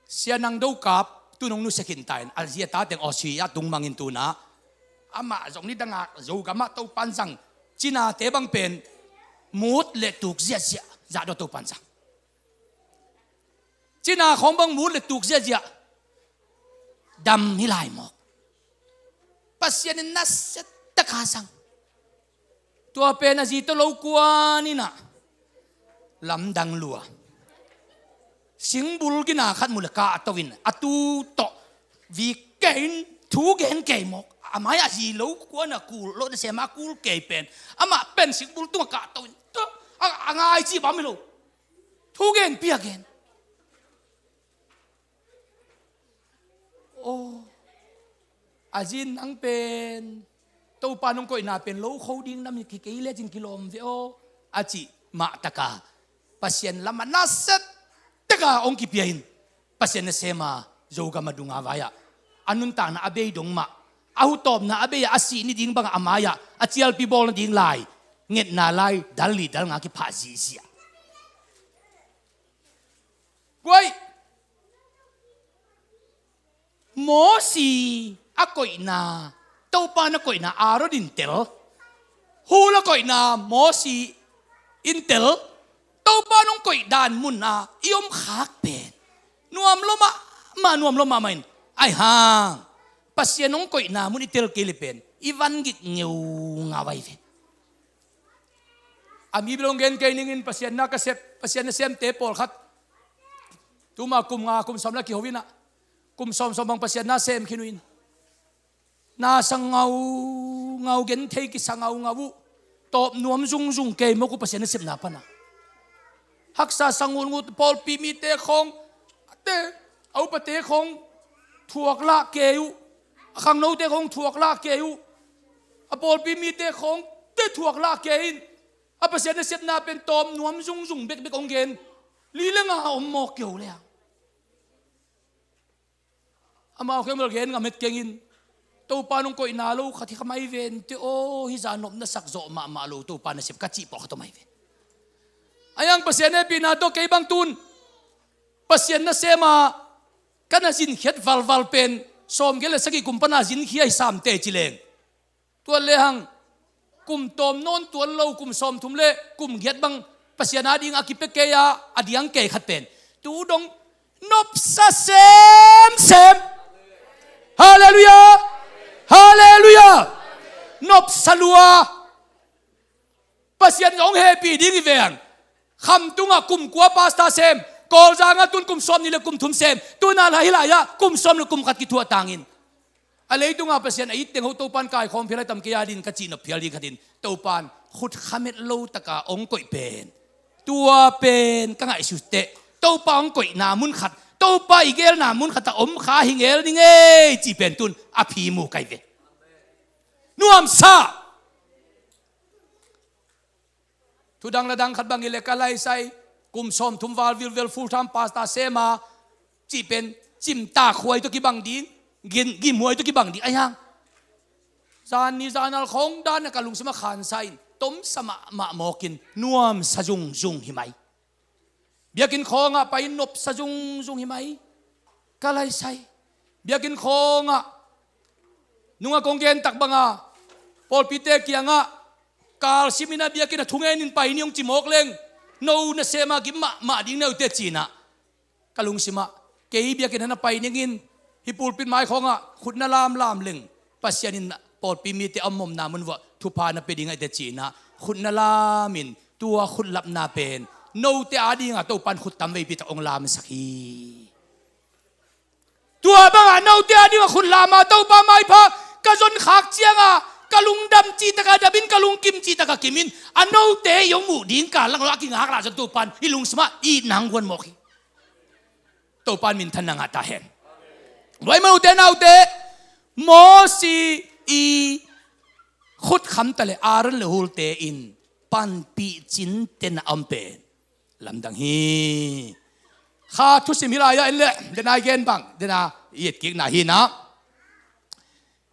Sia Nang Do Kap tu in hong nusia khin ta in, a zi a ta teng Australia tung mang in tu in ah, amah zong nidang a Zogam ah Topa in zang, cinate bang pen mut le tuk ziahziah, zahdaw Topa in zang. Cina khawng bang mut le tuk ziahziah, dam hi lai mawk. Pasian in nasia taka zang. Tua pen a zi tawh lo kuan in ah, lamdang lua, singbul gina khat mu leh kahto in, a tu tawh vik kei in, thu gen kei mawk. A mai a zi lo kuan a kul lo, nasem a kul kei pen, amah pen singbul tungah kahto in, tua a, a ngai cih bang hi lo. Thu gen piak gen. Aw, a zi in, nang pen Topa in hong koihna pen lo kho ding nam hi kei lecin kilawm ve aw, a cih mah taka Pasian lamah nasia taka hong kipia in, Pasian nasem a Zogam a dung a vai-ah a nuntakna a bei dong mah, a hutawpna a bei-ah a sih ni ding bangah a mai-ah a cialpi bawl nading lai ngetna lai dal li dal nga kiphah ziahziah. Guai, Mosi a koihna, Topa in a koihna Aaron in tel, Hur a koihna Mosi in tel, Topa in hong koih dan mun a i om khak pen nuam lua mahmah, nuam lua mahmah in, ahi hang Pasian hong koihna mun i tel kei leh pen i van gik ngeungau ahi ve. A mi bel hong gen kei ning in, Pasian na ka sep, Pasian nasemte pawlkhat tuma kum nga kum sawm la kiho in ah, kum sawm sawm bang Pasian na sem khin uh in, na sa ngaungau, genthei kisa ngaungau uh, tawp nuam zungzung kei mawk uh Pasian nasepna pan ah. Haksa sa ngutngut, pawlpi mite khawng, a te, a upate khawng thuak lah kei uh, a khangnote khawng thuak lah kei uh, a pawlpi mite khawng te thuak lah kei in, a Pasian nasepna pen tawp nuam zungzung bekbek hong gen. Li le nga om mawk kei uh le a, amau khempeuh gen ngam het keng in, Topa in hong koihna lo khat hi kha mai ven te aw, hih zah nopna sak zawh mahmah lo Topa nasem ka cih pawlkhat om ahi ven. Ahi hang Pasian hehpihna tawh kei bang tun Pasian nasem a ka na zinkhiat valval pen sawmgiat le sagih kum pan a zinkhia hi sam teh ci leng, Tua lehang kum tawm nawn tuan lo, kum sawmthum le kum giat bang Pasian ading a kipia kei a, a diang kei khat pen tu dong nopsa semsem. Halleluiah. Halleluiah. Nopsa lua. Pasian hong hehpih ding hi ve ang. Khamtungah kum kua pastor sem, Kawlzangah tun kum sawmnih le kum thum sem, tuna lah hih lai-ah kum sawm le kum khat kithuah tangin, a leitungah Pasian a it teng ho Topan kaikhawm phial a tam kei a ding ka cih nop phial ding khatin, Topan khut khamet lo taka hong koih pen, tua pen ka ngaihsut teh Topa hong koihna mun khat, Topa i gelna mun khatah om kha hi ngel ni ngei cih pen tun a phi mu kai ve. Nuamsa. Thudang ladang khat bang hi leh ka laisai, kum sawmthum val vilvel full time pastor sem a, cih pen cimtak huai tawh kibang ding, gin, gim huai tawh kibang ding, a hiang. Zan ni zan nal khawng dan a ka lungsim a khansa in, tomsa mahmah mawkin, nuamsa zungzung hi mai. Biakinn khawngah pai in nopsa zungzung hi mai. Ka laisai. Biakinn khawngah nunga kong gen tak banga pawlpite kiangah kalsimin a biakinn a thungen in pai ni hong ci mawk leng, no nasem a gim mahmah ding na hi uh teh ci-in ah, ka lungsimah kei biakinn ah na pai ningin hih pulpit mai khawngah khut na lamlam leng, Pasian in pawlpi mite a om omna mun vuah thupha na pia ding ahih teh ci-in ah khut na lamin, tua khut lapna pen note adinga Topan khut tam veipi tak hong lamsak hi. Tua bangah note adinga khut lama Topa maipha ka zon khak cianga ka lungdam cih taka damin, ka lungkim cih taka kimin, a note i hong muh ding kal lang lo a kingak lah zong Topan i lungsimah i itna hong guan mawk hi. Topan minthanna ngah ta hen. Tua ahih manin ute naute, Mosi i khut khamta le Aaron le hulte in panpih cinte na om pen lamdang hi. Kha thusim hih lai-ah en leh, dena i gen bang, dena i etkikna hi-in ah,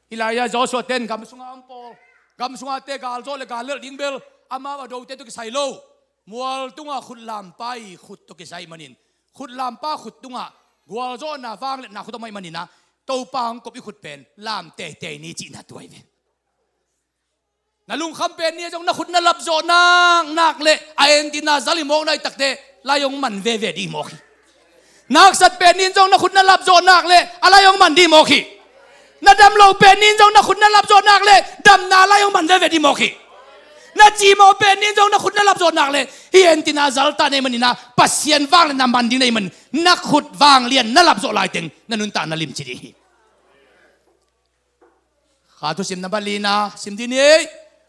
hih lai-ah Joshua ten gam sunga hong pawl, gam sunga te gal zawh le gal lelh ding bel amau a dote tawh kisai lo, mual tunga khut lampa i khut tawh kisai ahih manin, khut lampa khut tungah gualzawhna vangliatna khut om ahih manin ah, Topa hong kop i khut pen lam teitei ni cihna tua hi ve. Na lungkham pen ni-ah zong na khut na lapzawh naknak le a entina zal i mawkna i takteh lai hong man veve ding hi mawk hi. Na haksat pen ni-in zong na khut na lapzawh nak le a lai hong man ding hi mawk hi. Na dam loh pen ni-in zong na khut na lapzawh nak le damna lai hong man veve ding hi mawk hi. Na cimawh pen ni-in zong na khut na lapzawh nak le hih entina zal ta na hih manin ah, Pasian vangliatna man ding na hih manin, na khut vanglian na lapzawh laiteng na nuntakna limci ding hi. Kha thusim namba lina sim dih ni ei.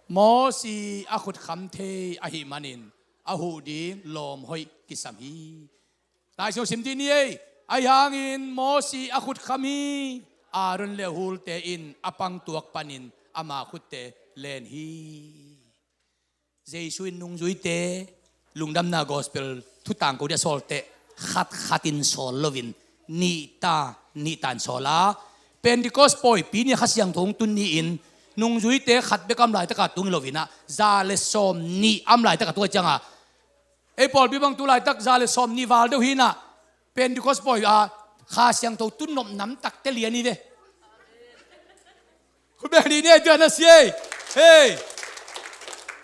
Mosi a khut kham thei ahih manin a huh ding lawm hoih kisam hi. Laisiangtho sim dih ni ei. Ahi hangin Mosi a khut kham hi. Aaron le hulte in a pangtuak panin ama khutte len hi. Jesu in nungzuite lungdamna gospel thutang ko dih a sawlteh khatkhat in sawl loin nihta nihta in sawl a, Pentecost pawipi ni-a Kha Siangtho hong tun ni-in nungzuite khat bek a om laitakah tung hi loin ah, za le sawmnih a om laitakah tung ahih ciangah, ei pawlpi bang tu laitak za le sawmnih val deuh hi-in ah, Pentecost pawi a Kha Siangtho tun nop nam takte lian hi ve. Khut beng dih ni ei, tua na si ei. Hei.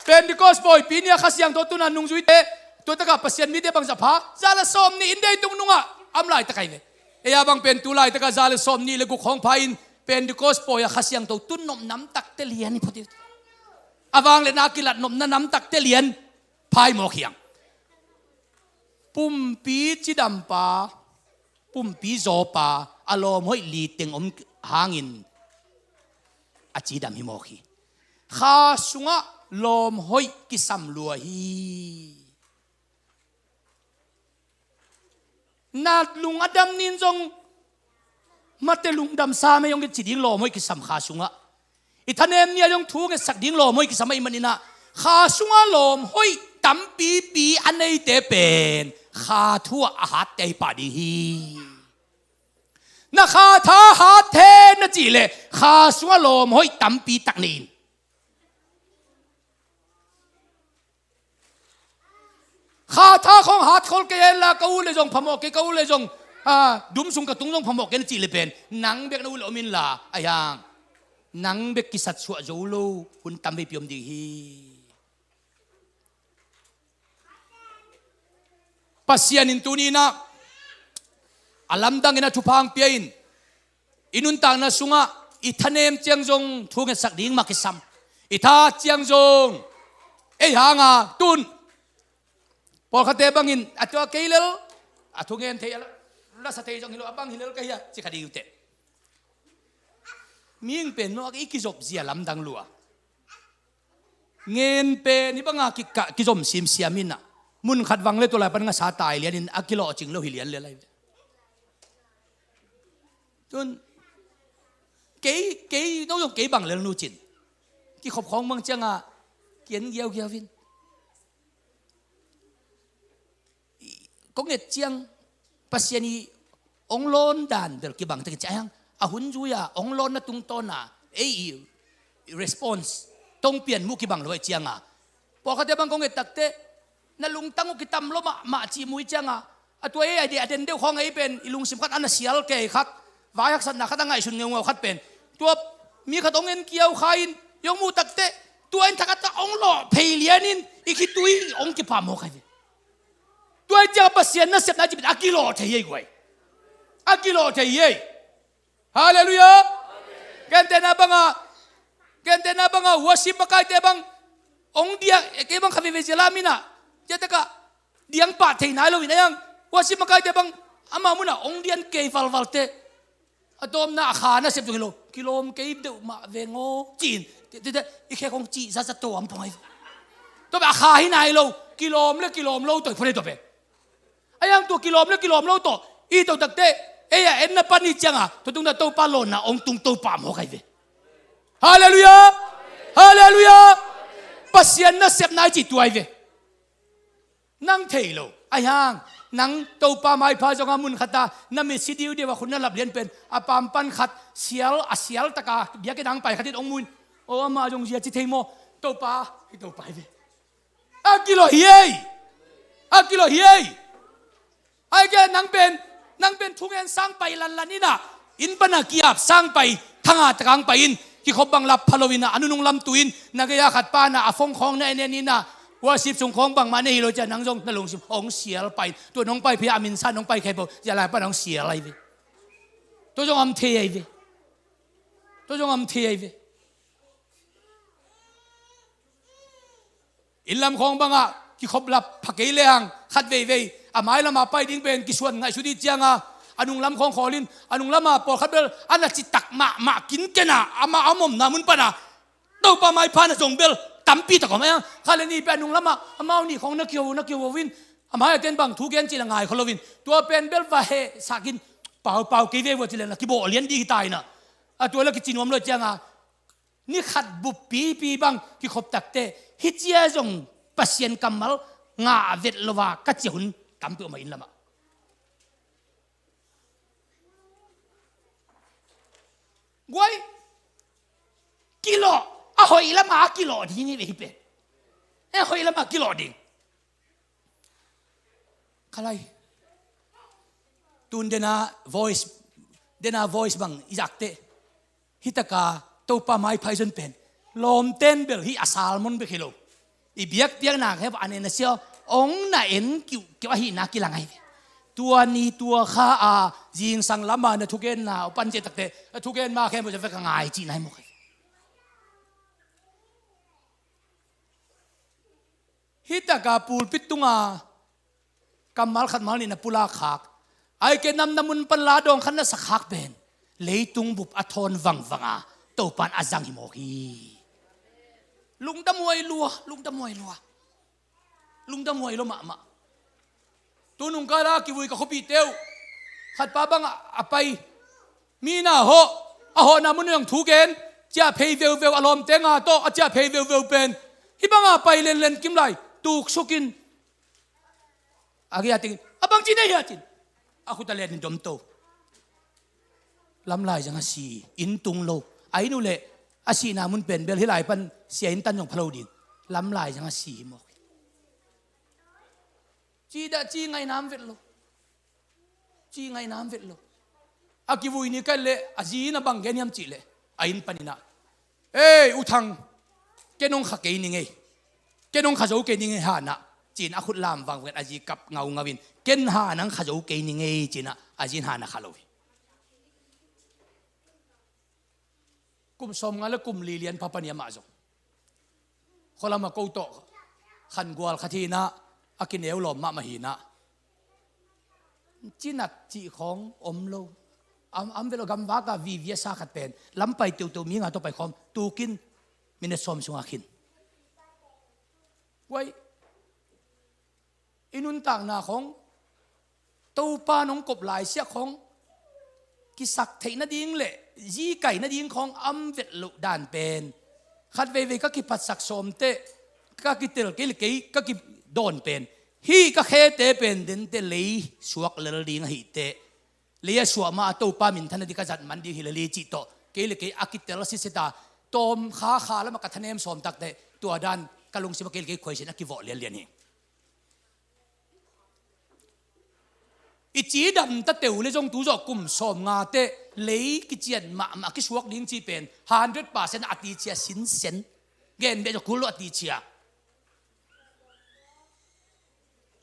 Pentecost pawipi ni-a Kha Siangtho tun a nungzuite, tua takah Pasian mite bangzah pha, za le sawmnih in deitung nungah a om laitak ahi ve. Ei a bang pen tu laitakah za le sawmnih le guk khawng pha in Pentecost pawi a Kha Siangtho tun nop nam takte lian hi phot hi. A vangliatna a kilat nopna nam takte lian pha hi mawk hi hang. Pumpi cidampa, pumpi zawpa a lawm hoih li teng om hangin a cidam hi mawk hi. Kha sungah lawm hoih kisam lua hi. Na lung a dam ni-in zong mate lungdam sam ei hong ci ding lawm hoih kisam Kha sungah. I thanem ni-ah zong thu ngetsak ding lawm hoih kisam ahih manin ah, Kha sungah lawm hoih tampipi a neite pen Kha thu-ah a hatte ahi pah ding hi. Na Kha tha hat hen na cih leh Kha sungah lawm hoih tampi tak nei in. Kha tha khawng hat khol kei hen la, ka u le zong phamawh kei, ka u le zong, ah, dum sung ka tung zong phamawh kei na cih le pen nang bek na u le om inla, ahi hang. nang bek kisatsuah zo lo hun tam veipi om ding hi. Pasian in tuni-in ah a lamdangin a thupha hong pia in, i nuntakna sungah i thanem ciang zong thu ngetsak ding mah kisam, i tha ciang zong ei hanga tun pawlkhatte bangin a tua kei lel, a thungen thei a la, lasa thei zong hi lo, a bang hi lel ka hi a ci kha ding uh teh. Mihing pen maw i kizop zia lamdang lua. Ngen pen hih banga kika, kizom simsiam in ah, mun khat vang le tua lai pan ngasa tai lianin a kilawhcing lo hi lian le lai ve. Tun kei, kei, no zong kei bang lel nu cin. Kikhop khawng bang cianga kian giaugiau in. Kong et ciang Pasian i ong lawn dan bel kibang takin ciah hiang, a hun zui-a ong lawnna tungtawna ei i response tong pian muh kibang lo ai cianga, pawlkhatte bang kong et takte na lungtang uh kitam lo mahmah cih muh i cianga, a tua ei a den deuh khawng ei pen i lungsim khat a na sial kei khat, vai haksatna khat a ngaihsun ngeungau khat pen tua mi khat ong en kiau kha in i ong muh takte tua in thakhat a ong lawh phei lianin i khitui ong kipah mawk ai ve. Tua hi ciang Pasian nasepna cih pen a kilawh thei hi ei guai. A kilawh thei hi ei. Halleluiah. Gentehna banga, gentehna banga worship makaite bang ong diak, eh, kei bang kha veve zia lam in ah, tia taka diang pah thei nai lo in a yang, worship makaite bang ama munah ong dian kei valvalte. A tawpna a kha nasep zong hi lo, kilawm kei deuh mah veng aw ci-in, te, te, te, i khe khong cih zaza to am pong ai. Tawp a kha hi nai lo, kilawm le kilawm lo tawh i phone tawh pen. A yang tua kilawm le kilawm lo tawh i to takte ei a enna pan i cianga tua tungna Topa lawnna ong tung Topa mawk ai ve. Halleluiah. Halleluiah. Pasian nasepna i cih tua ai ve. Nang thei lo ai hang, nang Topa maipha zonga mun khata na mitsi diudiu a khut na lap lian pen a pampan khat sial, a sial taka biakinn ang pai khatin ong muin, o ama zong zia ci thei maw? Topa hi Topa hi ve. A kilawh hi ei. A kilawh hi ei. Ai ke nang pen, nang pen thungen sang pai lanlan in ah, inn pana kiap sang pai, thanga takang pai in, kikhop bang lap pha lo in ah, a nunung lam tu in na gei-a khat pana a phone khawng na en en in ah, worship sung khawng bangmah na hi lo ciah nang zong na lungsim hong sial pai in, tua nong pai phia a minsa nong pai khempeuh zia lai pana hong sial ai ve. Tua zong am thei ai ve. Tua zong am thei ai ve. Inn lam khawng bangah kikhop lap pha kei le hang khat veivei a mai lama pai ding pen kisuan ngaihsut i cianga, a nung lam khawng khawlin, a nung lama pawlkhat bel a na citak mahmah kinkena amah a omna mun pana Topa maipha na zong bel tampi tak om a, khat le nih pen a nung lama amau nih khawng na kiho na kiho in, a mai a ten bang thu gen cih la ngai kho loin tua pen bel va hehsak in, paupau kei ve vua ci le na kibawh lian dih hi ta in ah, a tua la kici nuam lo cianga ni khat buppipi bang kikhop takte hih cia zong Pasian kammal ngah vet lo a ka ciah hun tampi om a inn lamah. Guai, kilawh, a hoih lamah a kilawh ding hi ve hih pen. A hoih lamah a kilawh ding. Khalai. Tun dena voice, dena voice bang i zakte. Hih taka Topa maipha i zon pen lawmten bel hih a sermon bek hi lo. I biakpiak nak he a nen a sia ong na en kiuhkiuh ahihna kilang ahi ve. Tua ni tua kha a zingsang lama na thugenna uh pan ciah takte a thugen ma khempeuh zia vek a ngai cihna hi mawk hi. Hih taka pulpit tunga kammal khat mal nih na pulak khak. Ai ke namna mun pan la dawng khat na sak khak pen leitung bup a thawn vangvanga Topan a zang hi mawk hi. Lungdam huai lua, lungdam huai lua. Lungdam huai lua mahmah. Tu nung kala a kivui ka khuapihte uh khatpa bang a, a pai. Mi na hawh, a hawhna mun nang thu gen, ciah phei veuveu a lawmte nga tawh a ciah phei veuveu pen hih banga pai lenlen kim lai tuksukin a gei a tengin a bangci nei hia cin a khuta lenin domto. Lamlai zanga si, inn tung lo. A inn uh leh a sihna mun pen bel hih lai pan sia inn tan zong pha lo ding. Lamlai zanga si hi mawk. Ci dah ci ngainam vet lo. Ci ngainam vet lo. A kivui ni kai leh a zi in a bang gen hiam cih leh a inn panin ah "Ei, U Thang, ken hong kha kei ning ei. Ken hong kha zo kei ning ei, hanah," ci-in a khut lam vangvang in a zi kap ngaungau in, "Ken hanah hong kha zo kei ning ei," ci-in ah a zi in hanah kha lo hi. Kum sawmnga le kum li lian pha pan hi amah zong. Khualam ah ko tawh khangual khat hi-in ah, a kineu lawm mahmah hi-in ah, cinat cih khawng om lo. Am, am ve lo, gamvak a vivi a sa khat pen lampai teuhteuh mi nga tawh pai khawm, tukin minute sawm sungah khin. Guai, i nuntakna khawng, Topa nong kop laisiah khawng, kisak theih nading le zikai nading khawng am vet loh dan pen, khat veivei ka kiphatsak sawm teh, ka kitel kei le kei ka kidawn pen, hih ka khete pen dente lei suak lel ding ahih teh, lei a suah ma a Topa minthan nading ka zat man ding hi lel hi cih tawh, kei le kei a kitel siseta, tawm kha kha lamah ka thanem sawm tak teh, tua dan ka lungsim ah kei le kei khuaisin a kivawh lianlian hi. I cidam ta teuh le zong tu zawh kum sawmnga teh lei kician mahmah kisuak ding cih pen hundred percent a ticia sinsen. Gen beh zong kul lo a ticia.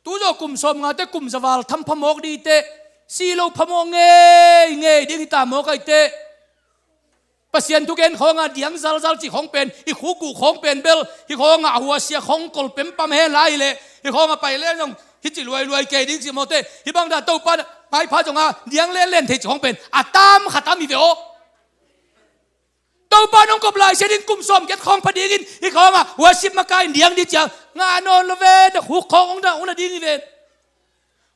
Tu zawh kum sawmnga teh kum zaval tham phamawk ding teh, si lo phamawk ngeingei ding hi ta mawk ai teh. Pasian thugen khawngah diang zalzal cih khawng pen, i khuk uh khawng pen bel, hih khawngah a huasia khawng kol pempam hen lai leh, hih khawngah pai leh zong hih ci luailuai kei ding cih mawk teh, hih bang dah Topa maipha zongah diang lenlen thei cih khawng pen a tam kha tam hi ve aw. Topa nong kop laisiah ding kum sawm giat khawng pha dingin hih khawngah huasia makai in diang ding ciang ngah nawn lo ve, na khuk khawng hong na, hong na ding hi ve.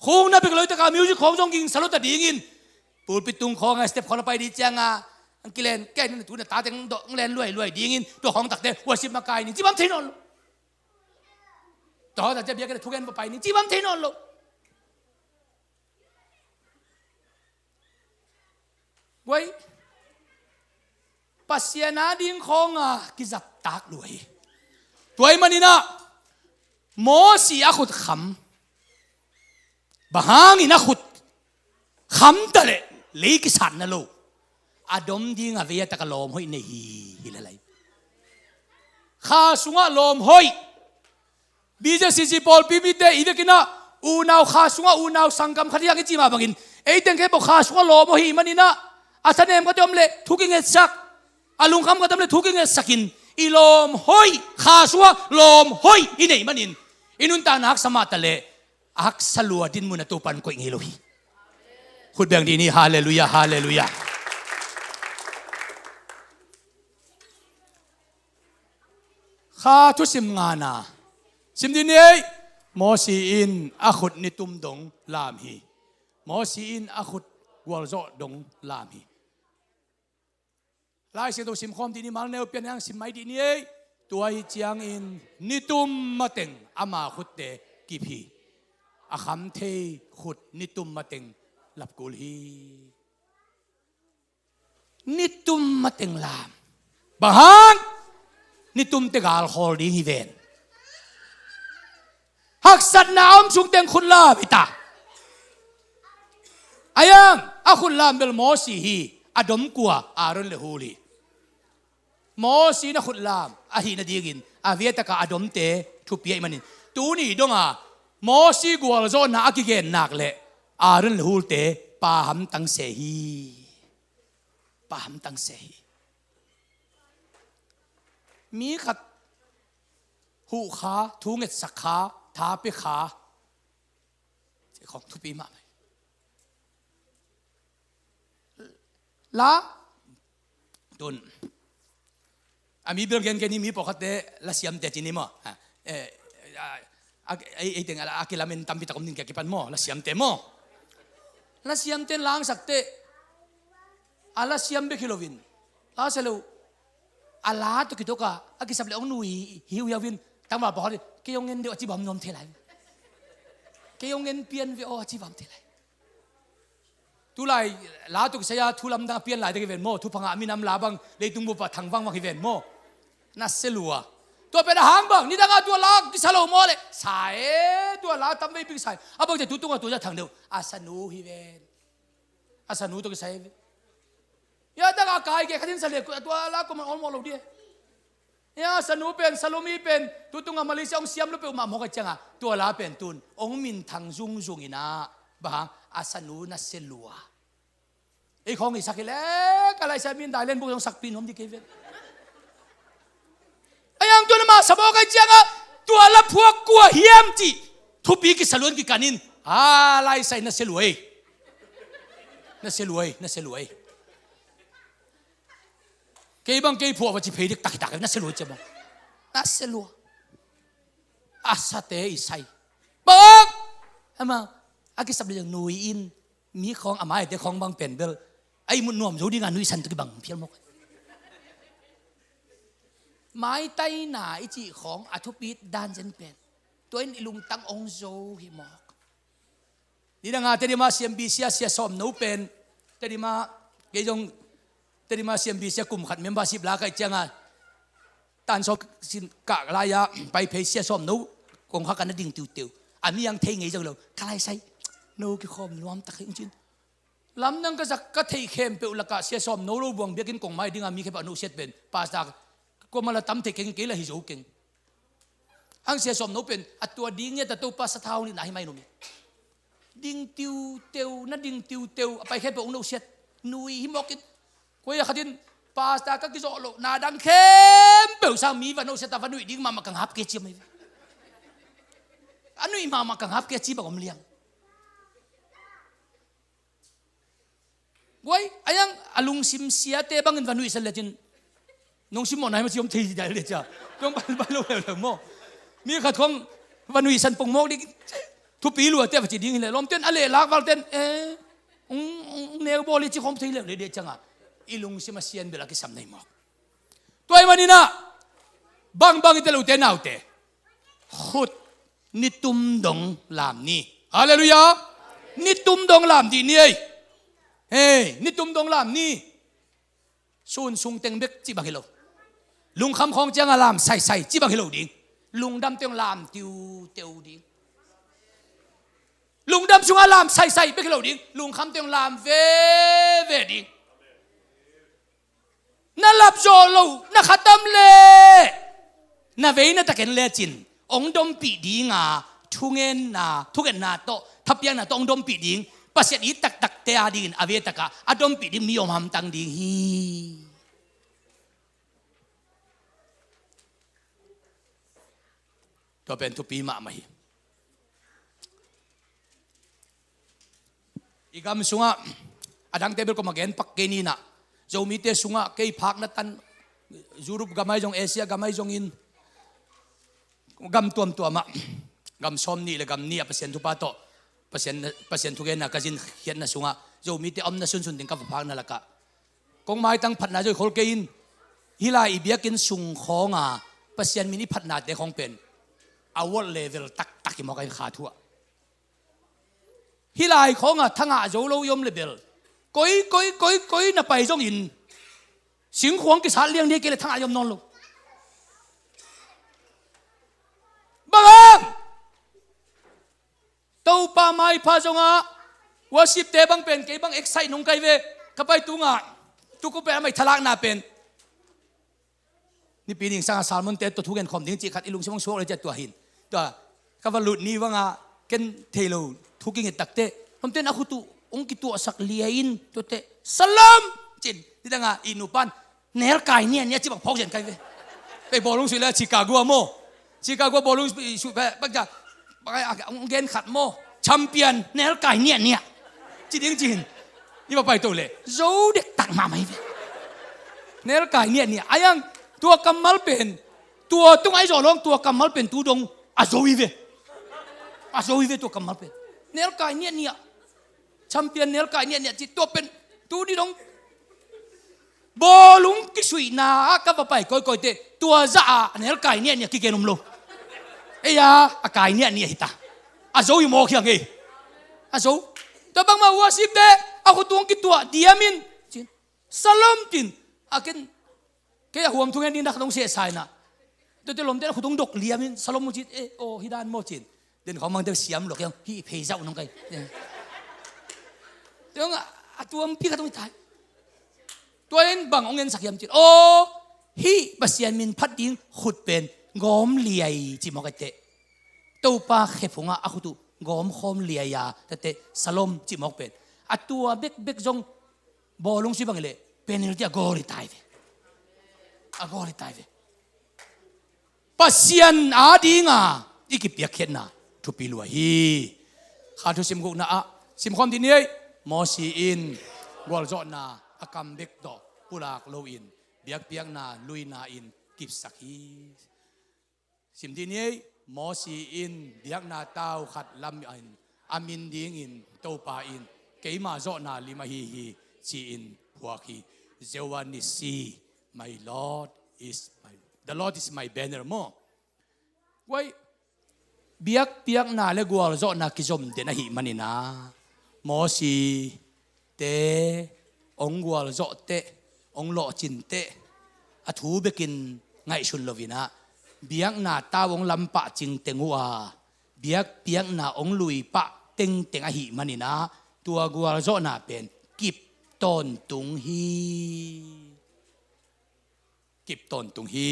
Khuk na bek lo hi takah music khawng zong gingsa lo ta dingin, pulpit tung khawngah step khawng na pai ding ciangah, ang kilen kei na tu na ta teng dawh ang len luailuai dingin, tua khawng takte huasia makai ning ci bang thei nawn lo. Tua khawng takte biakinn ah thugen va pai ning ci bang thei nawn lo. Guai, Pasian a ding khawngah kizattak lua hi. Tua ahih maninah Mosi a khut kham. Bang hangin a khut kham ta leh lei kisatna lo, a dom ding a vei a tak a lawm hoih nei hi, hi lalai. Kha sungah lawm hoih. B J C C pawlpi mite i vekinah unau kha sungah unau sanggam khat hi hang i cih mah bangin, ei teng khempeuh kha sungah lawm ahi maninah, a thanem khat i om leh thu kingetsak, a lungkham khat i om leh thu kingetsakin, i lawm hoih, kha sungah lawm hoih i neih manin, i nuntakna haksa mah ta leh a haksa lua dinmun a Topan koih ngei lo hi. Khut beng dih ni, halleluiah, halleluiah. Kha thusim ngana sim dih ni ei. Mosi in a khut nitum dong lam hi. Mosi in a khut gualzawh dong lam hi. Lai Siangtho simkhawm dih ni, Malneu pian hang sim mai dih ni ei. Tua hi ciangin nitum mateng ama khutte kip hi. A kham thei khut nitum mateng lapkul hi. Nitum mateng lam. Bang hang? Nitumte galkhawl ding hi ven. Haksatna a om sung teng khut lam hi ta. A yang a khut lam bel Mosi hi. A dom kua? Aaron le Hur hi. Mosi in a khut lam ahih nadingin a vei a tak a a domte thupi ahih manin, tuni dongah Mosi gualzawhna a kigen nak leh Aaron le Hurte pa hamtang se hi. Pa hamtang se hi. Mi khat huh kha, thu ngetsak kha, tha pia kha, ci khawng thupi mahmah hi. La tun a mi bel gengen hi, mi pawlkhatte la siamte ci ni maw? Ha, eh, a, a, ei, ei teng a, a kilamen tampi tak om ding, kia kipan maw, la siamte maw? La siamte langsakte a la siam bek hi loin, la sia lo, a la tawh kituak a, a kisap le hong nui hiuhiau in, tangval pawlkhat in, kei hong en deuh a ci bang nuam thei lai. Kei hong en pian ve aw a ci bang thei lai. Tulai la tawh kisai a thu lamdang a pian lai tek hi ven maw? Thupha ngah minam la bang, leitung bup ah thang vangvang hi ven maw? Na sia lua. Tua pen a hang bang, nidang a tua la kisa lo maw leh? Sa e, tua la tam vei bing sa e. A bang ci a tu tungah tua zah thang deuh. A sanu hi ven. A sanu tawh kisai hi ven. Ya, dang a kai ke khatin sa le, tua la kuaman awlmawh lo dih e. Hia, sanu pen, Salome pen, tu tungah Malaysia hong siam lua peuhmah mawk ahih ciangah, tua la pen tun hong minthang zungzung inah, bang hang, a sanu nasia lua. Ei khawng i sak hi leh, ka laisai min dai len buk zong sakpih nuam dih kei ven. A yang tun amah sa mawk ahih ciangah, tua la phuak kua hiam cih thupi kisa luan kikan in, a laisai nasia lua ei. Nasia lua ei, nasia lua ei. Kei bang kei phuah va ci phei diktak hi tak, nasia lua ei ci a bang. Nasia lua. A sate i sai. Bang! Ama, a kisap leh zong nui in, mi khawng a maite khawng bang pen bel, a ihmut nuam zo dingah nuihsan tawh kibang phial mawk. Maitaina i cih khawng a thupi dan zen pen, tua in i lungtang hong zo hi mawk. Nidangah Tedim ah C M B C ah sia sawmno pen, Tedim ah, kei zong Tedim ah C M B C ah kum khat membership la ka hih ciangah, tan sawm sin kah lai-ah pai phei sia sawmno kongkhak ah na ding tiuteu. A mi ang thei ngei zong lo, ka laisai, no kikhawm nuam tak hi ung cin. Lamdang ka zak ka theih khempeuh lakah sia sawmno lo buang biakinn kong mai dingah mi khempeuh a nusiat pen, pastor, kuamah la tam thei keng, kei la hi zo keng. Ang sia sawmno pen a tua ding ngiat a Topa sathau nihna hi mai numi. Ding tiuteu, na ding tiuteu, a pai khempeuh hong nusiat, nui hi mawk in. Koi a khatin, pastor ka kizawh loh, na dang khempeuh sang mi va nusiat a va nuih ding mahmah ka ngap kei ci mai. A nuih mahmah ka ngap kei ci bang om liang. Guai, a yang a lungsim siate bangin va nuihsan lecin, nong simmawh nai maw ci om thei dai le cia. Tuang bai, bai lo leuleu maw. Mi khat khong va nuihsan pongmawk ding, thupi luate va ci ding hi le. Lawmten a lehlak valten, eh, ung, ung, neu bawl hi ci khawm thei leuleu dei cianga, i lungsim a sian bel a kisam nei mawk. Tua ahih maninah, bangbang i te lote naute, khut nitum dong lam ni. Halleluiah. Nitum dong lam dih ni ei. Hei, nitum dong lam ni. Sun sung teng bek cih bang hi lo. Lungkham khawng cianga lam saisai cih bang hi lo ding. Lungdam teng lam tiuteu ding. Lungdam sunga lam saisai bek hi lo ding. Lungkham teng lam veve ding. Na lap zawh loh na khatam leh, na vei na taken lecin hong dompih dinga, thungenna, thungetna tawh, thapiakna tawh hong dompih ding. Pasian it taktakte a dingin a ve takah a dompih ding mi om hamtang ding hi. Tua pen thupi mahmah hi. I gam sungah, a dangte bel koma gen pak kei ninah, Zomite sungah kei phakna tan, Europe gam ahi zong, Asia gam ahi zongin, gam tuamtuamah, gam sawm nih le gam nih ah Pasian thupha tawh, Pasian, Pasian thugenna ka zin khiatna sungah Zomite omna sunsun ding ka va phakna lakah, kong maitang phatna zoi khol kei in, hih lai i biakinn sung khawnga Pasian min i phatnate khawng pen a world level taktak hi mawk a, in kha thuah. Hih lai khawnga thangah zo lo i om le bel, koi, koi, koi, koi na pai zongin singkhuang kisat liang dei kei le thangah i om nawn lo. Bang hang? Topa maipha zongah worship te bang pen kei bang excite nong kai ve. Ka pai tungah tuku pen a mai thalakna pen, Nipi ning sangah sermon te tua thugen khawm ding cih khat i lungsim hong suak le ciah tua hin. Tua ka va lut ni bangah ken thei lo thu kinget takte, lawmten a khut uh hong kituahsak lia in tuate, "Salam!" cin. Nidangah i nupan, "Nelkai niahniah," ci bang phawk zen kai ve. Pei bawlung sui le Chicago maw. Chicago bawlung sui ve, bang cia, bang a, hong gen khat maw. "Champion, nelkai niahniah," ci ding cin. I va pai to le zo dektak mahmah hi ve. Nelkai niahniah. A yang tua kammal pen, tua tung ahi zawh lawng tua kammal pen tu dong a zo hi ve. A zo hi ve tua kammal pen. Nelkai niahniah. Champion nelkai niahniah ci tua pen tu ni dong. Bawlung kisuihna ah ka va pai kawikawi teh tua zah ah a nelkai niahniah kigen om lo. Ei a, a kai niahniah hi ta. A zo hi mawk hiang ei. A zo. Tua bangmah worship teh a khut uh hong kituah diam in cin. Salam cin. A ken kei a huam thungen ding dak dong sehsa inah. Tuate lawmte a khut uh hong dok liam in salam uh cin. Eh, aw, hi dan maw cin. Den khawng mangte siam lok hiang, hih phei zauh nong kai. Tua a tuampi khat hong hi tai. Tua in bang hong ensak hiam cin. Aw, hih Pasian min phat ding khut pen gawm liai cih mawk a teh. Topa khe phungah a khut uh gawm khawm liai a, tate salom cih mawk pen. A tua bekbek zong bawlung sui bang i leh penalty a goal i tai ve. A goal i tai ve. Pasian adinga i kipiakkhiatna thupi lua hi. Kha thusim gukna ah simkhawm dih ni ei. Mosi in gualzawhna a kam bek tawh pulak loin biakpiakna luina in kipsak hi. Sim dih ni ei. Mosi in biakna tau khat lam in a min dingin Topa in keima zawhna lim ahi hi ci-in phuak hi. Jehovah Nissi, my Lord is my, the Lord is my banner maw. Guai, biakpiakna le gualzawhna kizom den ahih manin ah Mosi te ong gualzawh teh, ong lawhcin teh, a thu bekin ngaihsun loin ah biakna tau ong lampah cingteng uh a, biakpiakna ong luipah tengteng ahih manin ah tua gualzawhna pen kip tawntung hi. Kip tawntung hi.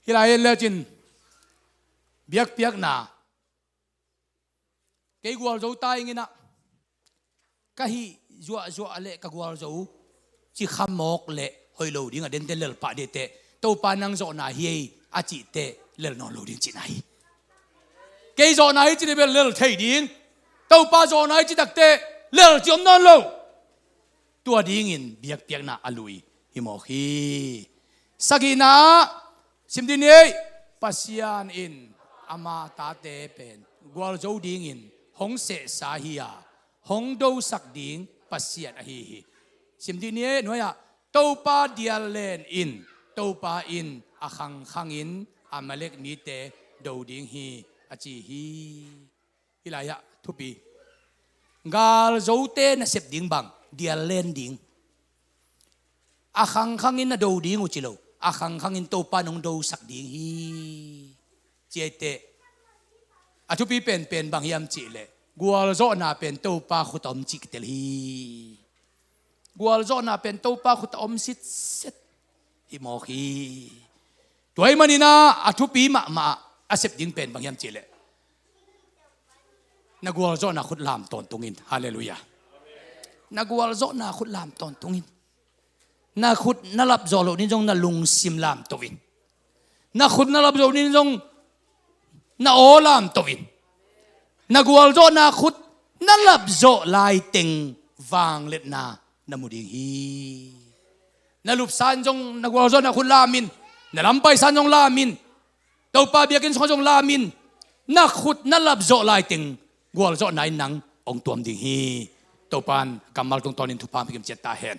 Hih lai en lecin biakpiakna kei gualzo ta ing in ah, ka hih zuahzuah le ka gualzo ci kha mawk le hoih lo ding a, dente lel pah dih teh, Topa nang zawhna hi ei a cih teh lel nawn lo ding cihna hi. Kei zawhna hi ci dih bel lel thei ding, Topa zawhna hi ci tak teh lel ci om nawn lo. Tua dingin biakpiakna a lui hi mawk hi. Sagihna ah sim dih ni ei. Pasian in ama tate pen gualzo dingin hong sehsa hi a, hong dosak ding Pasian ahi hi. Sim dih ni ei. Nuai ah, Topa dial len in, Topa in a khangkhangin Amalek mite do ding hi a ci hi. Hih lai ah thupi. Galzote nasep ding bang, dial len ding. A khangkhangin na do ding uh ci lo, a khangkhangin Topa nong dosak ding hi. Ci ei teh, a thupi penpen bang hiam cih leh gualzawhna pen Topa khut a om cih kitel hi. Gualzawhna pen Topa khut a om sitset hi mawk hi. Tua ahih manin ah a thupi mahmah a sep ding pen bang hiam cih leh na gualzawhna khut lam tawntung in. Halleluiah. Na gualzawhna khut lam tawntung in. Na khut na lap zawh loh ding zong na lungsim lam to in. Na khut na lap zawh ding zong na aw lam to in. Na gualzawhna khut na lap zawh laiteng vangliatna na mu ding hi. Na lupsan zong na gualzawhna khut lam in, na lampaisa zong lam in, Topa biakinn sungah zong lam in, na khut na lap zawh laiteng gualzawhna in nang hong tuam ding hi. Topa in kammal tungtawnin thupha hong pia kim ciat ta hen.